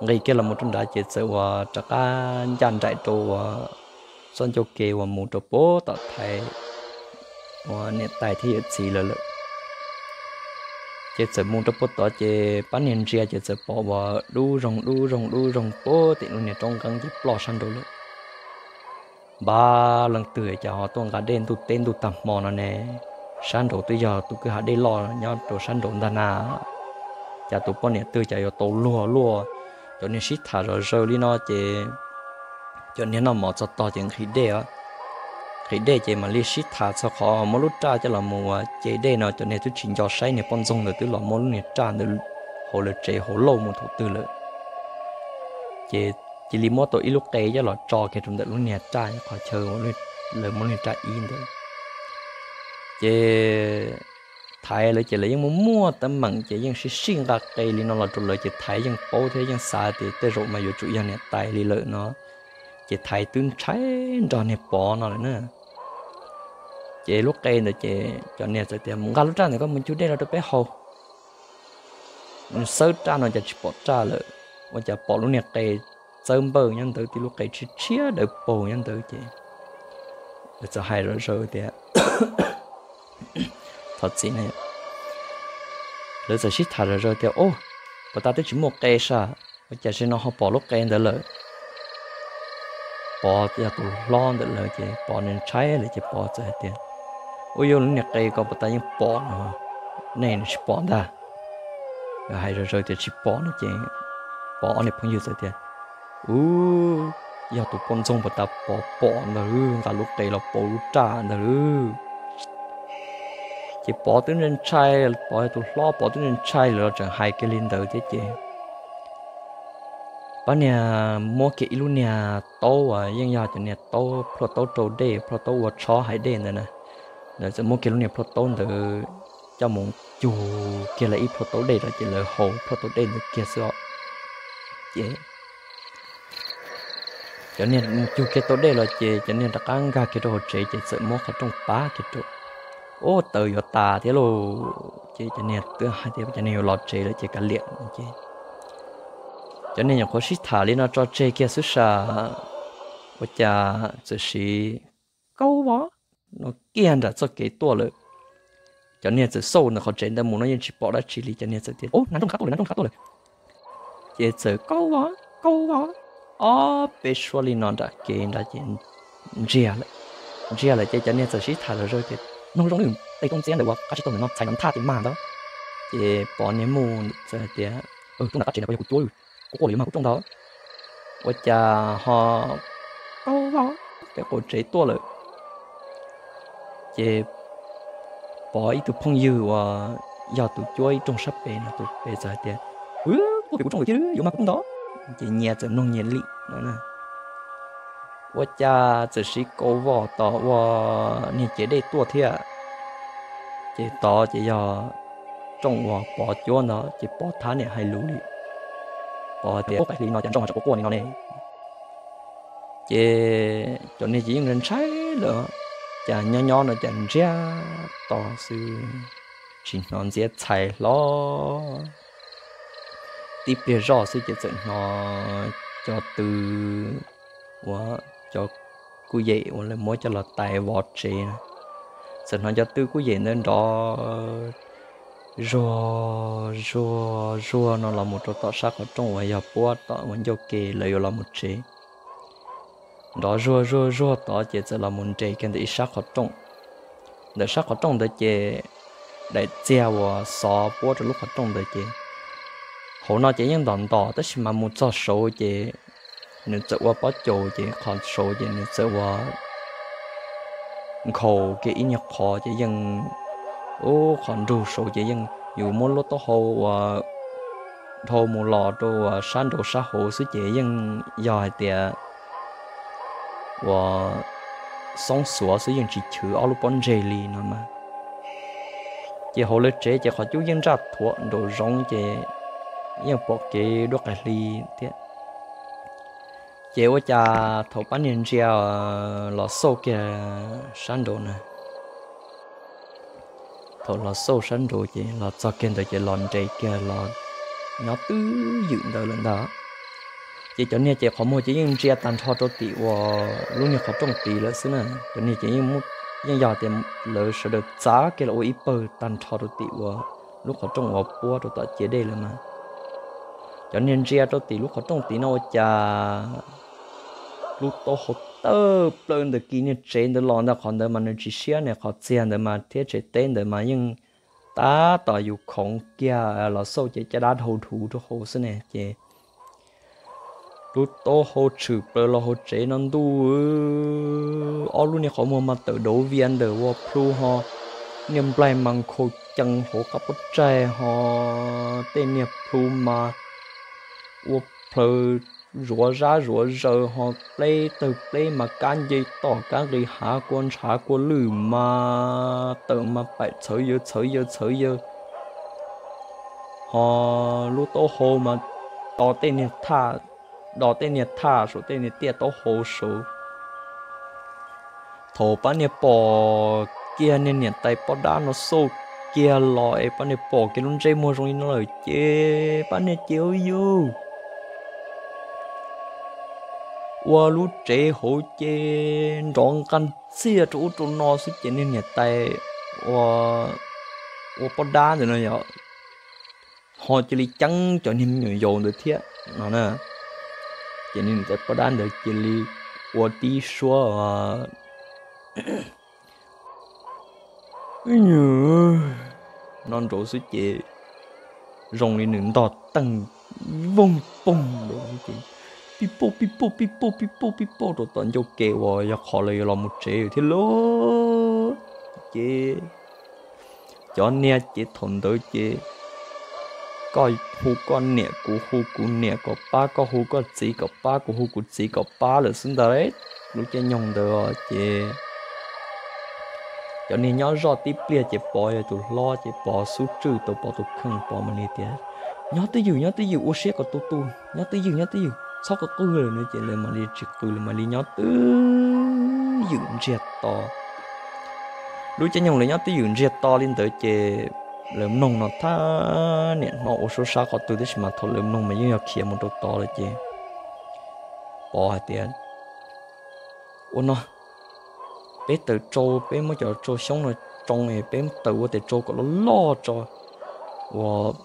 Nqis kiag los mus rau nrad ces txawm uas rov qab ncaj nraim rau uas txoj ncauj ke uas mus rau puag tom Thaiv uas niam tais thiab yawm txiv lawv lawm. Ces txawm mus rau puag tod ces pab niag ntsia ces txawm pom uas dub zoog dub zoog dub zoog puag tim lub niag roob nqeeb ces ploj sab nraud lawm. Npab leej twg cas ho tuaj nqa dej ntuj teb ntuj tag hmo no ne? Sab nraud twb yog tus kwj ha dej loj nyob rau sab nraud ntag na. Cas tus poj niam twg cas yuav tau luag luaj. Cov niag sib tham zom zaws li no ces cov niag noj mov txog tog ces nqhis dej, nqhis dej ces mam li sib tham txog qhov muab lub raj coj los mus uas ce dej no. Cov niag twb tsis nco saib niag poj ntxoog ntawd twb los muab lub niag raj ntawd hauv lawv tsev hauv lauj mus thaum twg lawm. Ces cia li muab tau ib lub qe coj los tso kiag rau ntawm lub niag raj qhov chaw lawv muab lub niag raj ib ntawd. Ces Thaiv lawv ces lawv yeej muaj muaj teeb meem ces yeej sib sij nqa qe li no los rau lawv ces Thaiv yeej paub thiab yeej xav tias tej zaum mas yuav tsum yog niam tais li lawm no. Ces Thaiv twb ntshai nrog niag Pov no lawm na. Ces lub qe ntawd ces cov niag txawm tias mus nqa lub raj ntawd koj mus cug dej los rau peb haus. Xawb raj no cas tsis pom raj lawm, ua cas pom lub niag qe txawb npawj nyob ntawd tib lub qe tshiab tshiab dawb paug nyob ntawd ces lawv txawm hais zom zaws tias, thov txim na, lawv txawm sib tham zom zaws tias, Ub, puas tas twb tsis muaj qe sas, ua cas zaum no ho pom lub qe ntawd lawm? Pov yog tus hlob ntawm lawv ces Pov nws ntshai lawm ces Pov txawm hais tias, Ub, yog lub niag qe ko puas tas yeej pom no, nej nws tsis pom ntag. Hais zom zaws tias tsis pom no ces Pov ob niag phooj ywg txawm tias, Ub, yog tus poj ntxoog puas tas Pov pom ntag, nqa lub qe los pauv lub raj ntag. Ces Pov twb ntshai ntshai, Pov yog tus hlob Pov twb ntshai ntshai lawm los tseem hais kiag li ntawd thiab ces pab niag muab kiag ib lub niag taub uas yeej yog cov niag taub plhuaj taub rau dej, plhuaj taub ua tshob hais dej ntawd na. Lawv txawm muab kiag lub niag plhuaj taub ntawd coj mus cug kiag lawv ib plhuaj taub dej rau ces lawv haus plhuaj taub dej ntawd kiag xwb os. Ces cov niag mus cug kiag tau dej los ces cov niag rov qab nkag kiag rau hauv tsev ces txawm muab qhov rooj pab kiag rau. Ub, taws yuav tas thiab lauj, ces cov niag twb hais tias cov niag yuav los tsev lawm ces kav liam ces cov niag nyuam qhuav sib tham li no tso tseg kiag xwb sas, ua cas txawm siv Kaub Vos no kiag nram txoj kev tuaj lawm. Cov niag txawm xauj ntawm qhov tsev ntawd mus no yeej tsis pom dab tsi li, cov niag txawm tias, Ub, nas nrooj qab tuaj lawm, nas nrooj qab tuaj lawm. Ces txawm Kaub Vos, Kaub Vos, ob peb suab li no nram kev nrad ces ntsiag lawm. Ntsiag lawm ces cov niag txawm sib tham zom zaws tias, Mloog zoo li tej rooj txiab ntawd ua qab tsib taug ntawm no txhais no nthaj ces mag ntawd. Ces Pov niag mus txawm hais tias, Rooj nram qab tsev ntawd puas yog kuv cuab, kuv quaj los yuav mag kuv rooj ntawd. Ua cas ho Kaub Vos pem qaum tsev tuaj lawm. Ces Pov ib tug phooj ywg uas yog tus cuab ib rooj sab pem no tus pem txawm hais tias, Kuv quaj pem kuv rooj lawm thiab yuav mag kuv rooj ntawd. Ces nyias txawm mloog nyias li no. Ua cas txawm siv Kaub Vos tom ua niag cev dej tuaj thiab. Ces tod ces yog rooj uas Pov cuab ntawd ces Pov thab niam hais lus li. Pov tias, Ub, qaim hli no cas ntsooj ho tseem quaj quaj li no ne? Ces cov niag ces yeej ntshai lawm, cas nyob nyob no cas ntsiag to xwb, tsis hnov ntxiab txhais hlo. Tib pliag zoj xwb ces txawm hnov cov tw uas cov kuj yem uas lawv muab coj los tais vov tsev, txawm hnov cov tw kuj yem ntawd nrov zuag zuag zuag no los mus rau tom sab qhov rooj uas yog puab tom uas ncauj ke lawv yuav los mus tsev. Nrov zuag zuag zuag tod ces txawm los mus nres kiag ntawm ib sab qhov rooj. Ntawm sab qhov rooj ntawd ces daim txiag uas xov puab rau lub qhov rooj ntawd ces hauv no ces yeej ntom ntos tab sis mas mus txog saud ces nws txawm ua pob caus ces qhov saud ces nws txawm ua nkhaus kiag ib nyuag qhov ces yeej, ub, qhov nrug saud ces yeej yus muab lub taub hau uas dhau mus los rau uas sab nraud sab hauv xwb ces yeej yog hais tias uas xoob xuav xwb yeej tsis chwv ob lub pob ntseg li no mas. Ces hauv lawv tsev ces qhov cub yeej ntsaj thuav nraum zoov ces yeej pom kev dua qaim hli thiab. Ces ua cas thaum pab niag ntsia los xauj kiag sab nraud na, thaum los xauj sab nraud ces los txog kiag ntawd ces los nres kiag los nyob twb ywm ntawd lawm ntag. Ces cov niag ces qhov muag ces yeej ntsia tag nrho rau tim uas lub niag qhov rooj tid lawm xwb na. Cov niag ces yeej yog tias lawv sawv daws txav kiag los ua ib pawg tag nrho rau tim uas lub qhov rooj uas puab rau tom ciav dej lawm mas. Cov niag ntsia rau tim lub qhov rooj tid no ua cas lub taub hau tawm plaws ntawm kis niag tsev ntawd los ntag. Qhov ntawd mas nws tsis siab ne, qhov txiag ntawd mas thiab tsev teb ntawd mas yeej tab tom yus khoov kiag los xauj ces caj dab dhau dhuv rau hauv xwb ne. Ces lub taub hau tshwm plaws los hauv tsev no ntuj, ob lub niag qhov muag mas tawm dauv vias ntawm ua plhu ho, niag nplaig mas nkhaus cees hauv qab pob tsaig ho, tej niag plhu mas ua plhaws zuav zab zuav zaws ho, pleb tawg pleb mas kab nce tom kab nqis hav kua ntshav kua lwj mas tawm mas paim txhawv yaws txhawv yaws txhawv yaws ho, lub taub hau mas do tej niag thaj, do tej niag thaj saum tej niag tiaj taub hau saud. Thaum pab niag pom kiag niag niam tais poj dab no xauj kiag los es pab niag pom kiag lub ntsej muag zoo li no lawm ces pab niag ces ua yug ua lub tsev hauv ces nrov nqa ntxiag rau ub rau no xwb ces niag niam tais ua poj dab ntawd no yog ho cia li ceeb cov niag me nyuam yaus ntawd thiab no na. Ces niag niam tais poj dab ntawd cia li ua tib suab no nraud xwb ces zoo li nws ntog teeg voog poog nraud ces pib pauj pib pauj pib pauj pib pauj pib pauj rau tom ncauj ke uas yog qhov lawv yuav los mus tsev thiab lauj. Ces cov niag ces thaum ntawd ces koj hu koj niam, kuv hu kuv niam kom pab, koj hu koj txiv kom pab, kuv hu kuv txiv kom pab lawm xwb ntag. Lub caij nyoog ntawd ces cov niag nyob zoj tib pliag ces Pov yog tus hlob ces Pov xub tswj tau Pov tus kheej, Pov mam li tias, nyob twj ywm, nyob twj ywm, ua siab kom tu tu, nyob twj ywm, nyob twj ywm, txhob qw qw lawm no ces lawv mam li tsis qw, lawv mam li nyob twj ywm ntsiag to. Lub caij nyoog lawv nyob twj ywm ntsiag to li ntawd ces lawv mloog no thab niam hnov ua suab sab qhov twg tab sis mas thaum lawv mloog mas yeej yog khiav mus rau tod lawm ces Pov hais tias, ua no, peb taws tsau, peb muab cov tsau xyoob no tsoo es peb taws ua tes tsau kom loj loj tso uas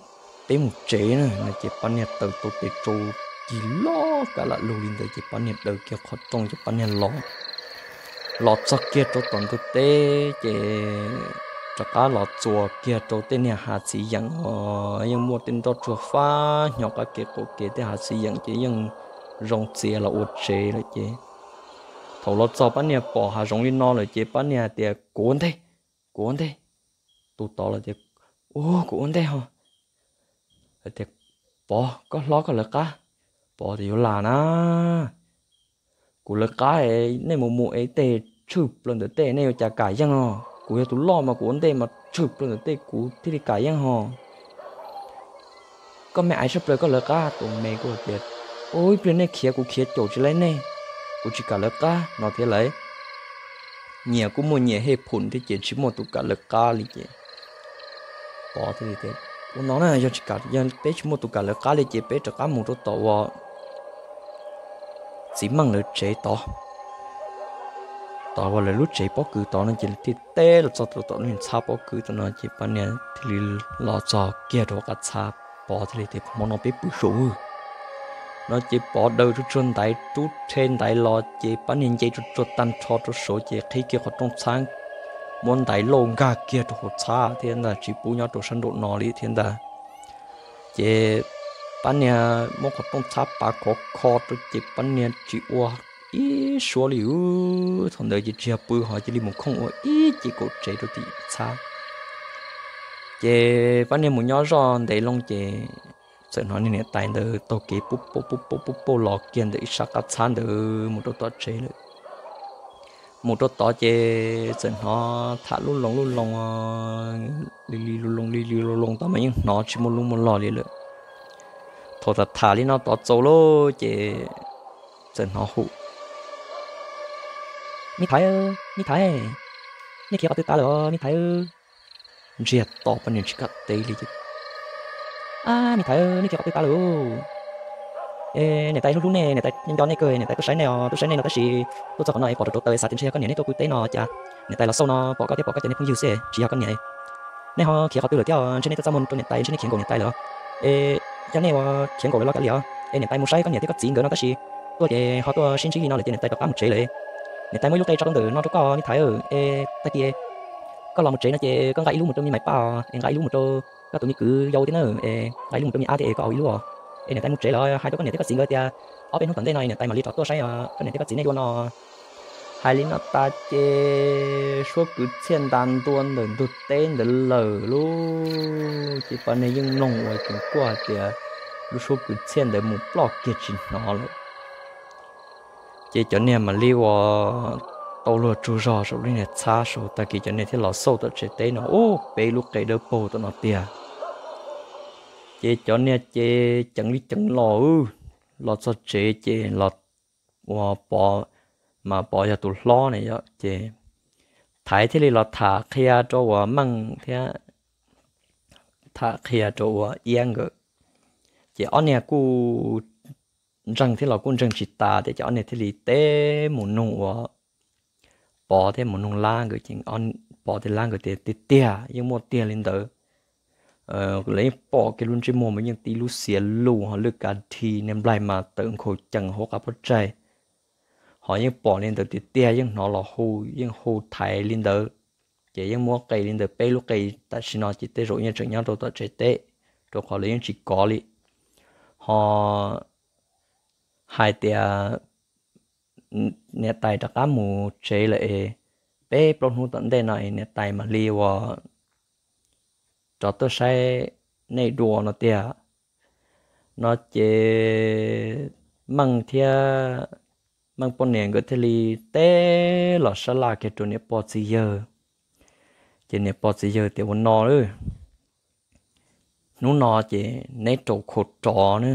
peb mus tsev na no ces pab niag taws tau tes tsau cig loj kav lam lug li ntawd ces pab niag daws kiag qhov rooj ces pab niag los, los txog kiag rau tom ntug teb ces rov qab los txuas kiag rau tej niag hav txiv yeem os, yeej muaj tej nroj tsuag fab hnyo qab kev qaum kev, tej hav txiv yeem ces yeej zoo txiav los ua tsev lawm ces thaum los txog pab niag pom hav zoov li no lawm ces pab niag hais tias, kuv ua ntej, kuv ua ntej. Tus tod los tias, ua kuv ua ntej ho. Tias, Pov, koj hlob koj lawv qab. Pov tias, yuav lam na, kuv lawv qab es nej mus mus es tej tshwj plaws ntawm tej nej yuav cas kam yeej os, kuv yog tus loj mas kuv ua ntej mas tshwj plaws ntawm tej kuv thiaj li kam yeej ho. Koj me aiv tshaj plaws koj lawv qab. Tus me kuj tias, ua ib pliag nej khiav kuv khiav caum tsis laib nej, kuv tsis kam lawv qab no thiab lauj. Nyias kuj muaj nyias hej phum thiab ces tsis muaj tus kam lawv qab li ces Pov thiaj li tias, ua no na, yog tsis kam, yog peb tsis muaj tus kam lawv qab li ces peb rov qab mus rau tom uas txiv Meej lawv tsev tod, tod uas lawv lub tsev pob kws tod no ces thiaj teb los txog rau tom lub txhab pob kws tod no ces pab niag thiaj li los txog kiag rau qab txhab. Pov thiaj li tias, hmo no peb pw saum no ces Pov daws tsuag tsuag ntaiv rub rhe ntaiv los ces pab niag nce tsuag tsuag tag nrho rau saud ces qhib kiag qhov rooj txhab, muab ntaiv lauj nkag kiag rau hauv txhab thiab ntag, tsis pub nyob rau sab nraum no li thiab ntag. Ces pab niag muab qhov rooj txhab pav khov kho rau ces pab niag tsis ua ib suab li. Thaum ntawd ces tsis yog pw ho cia li mus khooj ua ib ce kaum tsev rau tim txhab. Ces pab niag mus nyob zoj ntev loo ces txawm hnov niag niam tais ntawd taug kev pub pauj pub pauj pub pauj los kiag ntawm ib sab qab txhab ntawd mus rau tom tsev lawm. Mus rau tod ces txawm hnov tham lub loo lub loo li li lub loo li li lub loo tod mas yeej hnov tsis muaj lub muaj log li lawm. Thaum tham tham li no tod txaus lawm ces txawm hnov hu, Me Thaiv, Me Thaiv, nej khiav qhov twg tas lawm os Me Thaiv? Ntsiag to poj niam tsis kam teb li. A, Me Thaiv, nej khiav qhov twg tas lawm? E, niam tais hlub hlub nej, niam tais nco nej kawg, niam tais tuaj saib nej os, tuaj saib nej no tab sis tuaj txog qhov no es pom rau rauv taws xav tias ntshe yog koj niam nej tuaj pw teb no cas niam tais los xauj no pom koj thiab pom koj cov niag phooj ywg xwb tsis yog koj niam. Nej ho khiav qhov twg lawm thiab? Ntshe nej tuaj txaj muag rau niam tais, ntshe nej khiav nkaum niam tais lawm. E, yog nej ua khiav nkaum lawm los kav liam, es niam tais mus saib koj niam thiab koj txiv nkawd no tab sis tuaj ces ho tuaj sib ntsib li no lawm ces niam tais rov qab mus tsev lawm. Niam tais muaj ib lub qe tso rau ntawm no rau koj Me Thaiv. E, tag kis koj los mus tsev no ces koj nqa ib lub mus rau me Maiv Paj es nqa ib lub mus rau koj tus me kwv yau thiab na, es nqa ib lub mus rau me ab thiab es koj ua ib lub os. Es niam tais mus tsev lawm, hais rau koj niam thiab koj txiv nkawd tias ob peb hnub tom ntej no niam tais mam li rov tuaj saib koj niam thiab koj txiv nej dua no. Hais li no tas ces suab kwv txhiaj nta ntua ntawm ntug teb ntawd lawm lauj. Ces poj niam yeej mloog ua tseem kuaj hais tias lub suab kwv txhiaj ntawd mus ploj kiag tsis hnov lawm. Ces cov niag mam li ua tau luag tsaug zog saum lub niag txhab saud, tag kis cov niag thiaj los xauj tom tsev teb no ub peb lub qe dawb paug tom no tiag. Ces cov niag ces ceev li ceev los, los txog tsev ces los ua Pov, mas Pov yog tus hlob ne yom, ces Thaiv thiaj li los tham qhia rau uas Meej thiab tham qhia rau uas Iab nkawd. Ces ob niag kuj ntseeg thiab los kuj ntseeg tsis tas tias ces ob niag thiaj li teb mus nug uas Pov thiab mus nug Lab nkawd ces Pov thiab Lab nkawd tias tiag tiag yeej muaj tiag li ntawd. Lawv yeej pom kiag lub ntsej muag mas yeej tib lub xiav lus ho lwj kav dhi, niag nplaig mas tawm nkhaus cees hauv qab pob tsaig. Ho yeej pom li ntawd tiag tiag, yeej hnov los hu, yeej hu Thaiv li ntawd. Ces yeej muab qe li ntawd peb lub qe tam sim no ces tej zaum yeej tseem nyob rau tom tsev teb, rau qhov lawv yeej tsis kov li. Ho hais tias niam tais rov qab mus tsev lawm es peb plaub hnub tom ntej no es niam tais mam li ua rov tuaj saib nej dua no tiag. No ces Meej thiab Meej poj niam nkawd thiaj li teb los sab laj kiag rau niam pog txiv yawg. Ces niam pog txiv yawg tias ua no, hnub no ces neb rau khau rov na,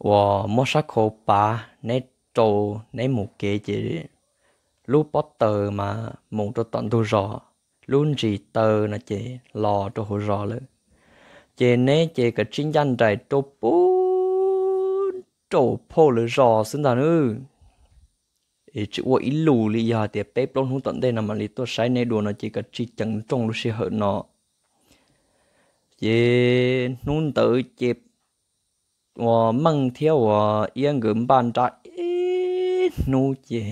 uas muab sab khau pav, neb rau, neb mus kev ces lub pob taws mas mus rau tom ntug zos, lub ntsis taw no ces los rau hauv zos lawm. Ces neb ces kav tsij ncaj nraim rau puag rau phauj lawv zos xwb ntag na. Es tsis ua ib lus li, yog hais tias peb plaub hnub tom ntej no mam li tuaj saib nej dua no ces kav tsij ceev nrooj lub sij hawm no. Ces hnub ntawd ces uas Meej thiab uas Iab nkawd npaj nra ib hnub ces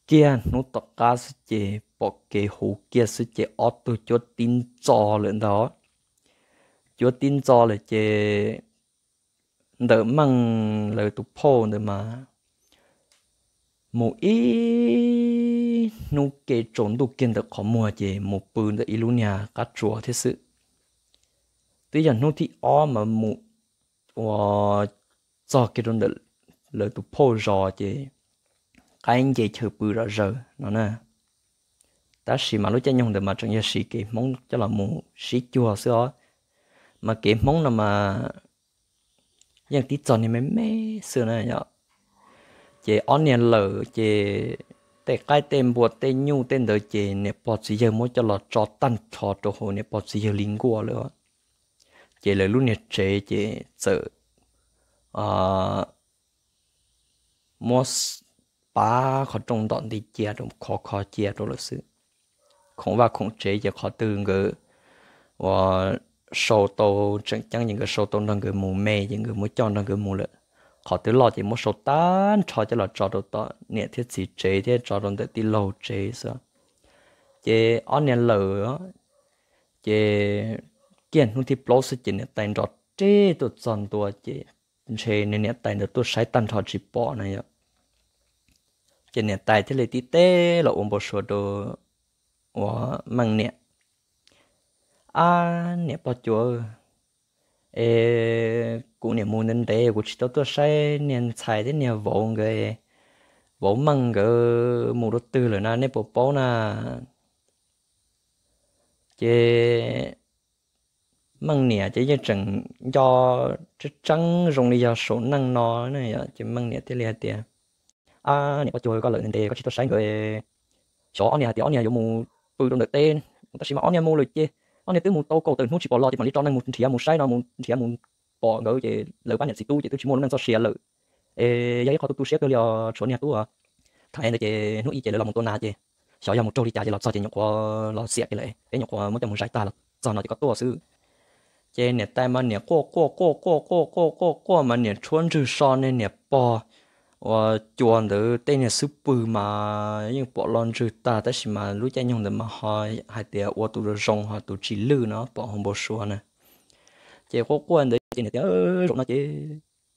kiag hnub tom qab xwb ces pom kev huv kiag xwb ces ob tug cuab tib ntxo lawm ntag. Cuab tib ntxo lawm ces ntawm Meej lawv tus phauj ntawd mas mus ib hnub ke tsaus ntuj kiag ntawm qhov muag ces mus pw ntawm ib lub niag qab tsuas thiab xwb. Twb yog hnub thib ob mas mus ua txog kiag rau ntawm lawv tus phauj zos ces qaib nce chaw pw zom zaws no na. Tab sis mas lub caij nyoog ntawd mas tseem yog siv kev Hmoob coj los mus sib cuag xwb os. Mas kev Hmoob no mas yeej tib txog niag me me xwb na yom. Ces ob niag lawm ces tej qaib tej npua tej nyuj tej ntawd ces niam pog txiv yawg muab coj los tso tag nrho rau hauv niam pog txiv yawg li nkuaj lawm. Ces lawv lub niag tsev ces txawm muab pav qhov rooj ntom nti cia rau khov kho cia rau lawm xwb. Khoom vaj khoom tsev ces qhov twg nkawd uas sau tau tseem ceeb ces nkawd sau tau nrog nkawd mus me ces nkawd muab coj nrog nkawd mus lawm. Qhov twg loj ces muab sau tag nrho coj los tso rau tom niam thiab txiv tsev thiab tso rau ntawm tij laug tsev xwb. Ces ob niag lawm ces kiag hnub thib plaub xwb ces niam tais nrov reb tuaj txog ntua ces ntshe niam tais ntawd tuaj saib tag nrho tsis pom na yom. Ces niam tais thiaj li tib teb los ua npau suav rau uas Meej niam, ab niam pog cuas, es kuv niam mus ntev ntev kuv tsis tau tuaj saib niag ntxhais thiab niag vauv nkawd, vauv Meej nkawd mus rau twg lawm na nej puas paub na? Ces Meej niam ces yeej tseem nco tseeb tseeb zoo li yog saum neej no ne. Ces Meej niam thiaj li hais tias, Ab, niam poj cuag koj lawm ntev koj tsis tuaj saib nkawd. Xyov ob niag hais tias ob niag yuav mus pw rau ntawm teb, tab sis mas ob niag mus lawm ces ob niag twb mus tau kaum tawm hnub tsis pom los ces mam li tso neeg mus nrhiav mus saib no, mus nrhiav mus pom nkawd ces lawv pab niam txiv tub ces twb tsis muaj lub neej txoj sia lawm. Es yog ib qho tu tu siab kawg li os tshuav niag tub. Thaum ntawd ces hnub ib ces lawv los mus tua nas ces xyov yog mus raug li cas ces los txog ces nyuam qhuav los xiam kiag lawm, peb nyuam qhuav muab coj mus zais tag los txog no ces koj tuaj xwb. Ces niam tais mas niam quaj quaj quaj quaj quaj quaj quaj quaj mas niam tshuab ntswg so ne niam pog ua cua ntawd tej niag xub pwg mas yeej pom los ntswg tag tab sis mas lub caij nyoog ntawd mas ho hais tias ua tus zoo ho tus tsis lwj no pom hauv npau suav na. Ces quaj quaj ntawd ces niam tias, Zaum no ces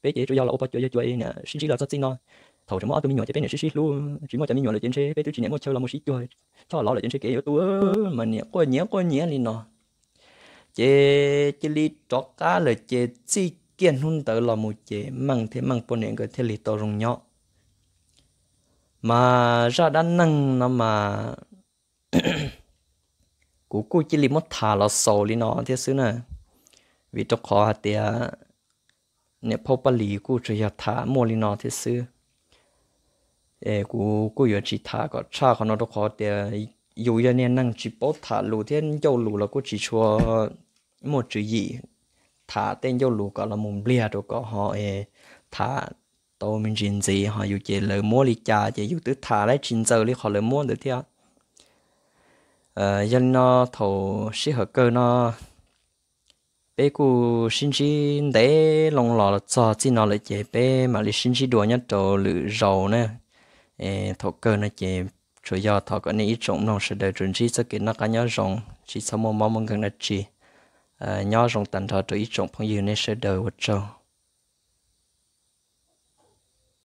peb ces tsuas yog los ua pog cuas yawg cuas niam sib ntsib los txog txij no. Thaum tseem muaj ob tug me nyuam ces peb niam sib sib hlub, tsis muaj cov me nyuam lawm ces ntshe peb twb tsis niam muaj chaw los mus sib cuag, choj lov lawm ces ntshe kev yuav tu. Mas niam quaj nyiav quaj nyiav li no. Ces cia li rov qab lawm ces txij kiag hnub ntawd los mus ces Meej thiab Meej poj niam nkawd thiaj li tau zoo nyob. Mas zaj dab neeg no mas kuv kuj cia li muab tham los xaus li no thiab xwb na, vim rau qhov hais tias niam phauj Paj Lis kuj tsuas yog tham muaj li no thiab xwb. Kuv kuj yuav tsis tham kom tshaj qhov no rau qhov tias yus yog niag neeg tsis paub tham lus thiab ncauj lus los kuj tsis tshua muaj tswv yim tham tej ncauj lus kom los mus npliag rau kom ho tham tau me ntsis ntxiv ho yus ces lawv muab li cas ces yus twb tham lawv tsis ntxaws li qhov lawv muab ntawd thiab. Yog li no thaum sij hawm kawg no peb kuj sib ntsib ntev loo los txog txij no lawm ces peb mam li sib ntsib dua nyob rau lwm zaus na. Thaum kawg no ces tsuas yog thov kom nej ib tsoom mloog sawv daws tsuas ntsib txoj kev noj qab nyob zoo, tsis txhob muaj mob muaj nkeeg dab tsi. Nyob zoo tag nrho rau ib tsoom phooj ywg nej sawv daws, ua tsaug.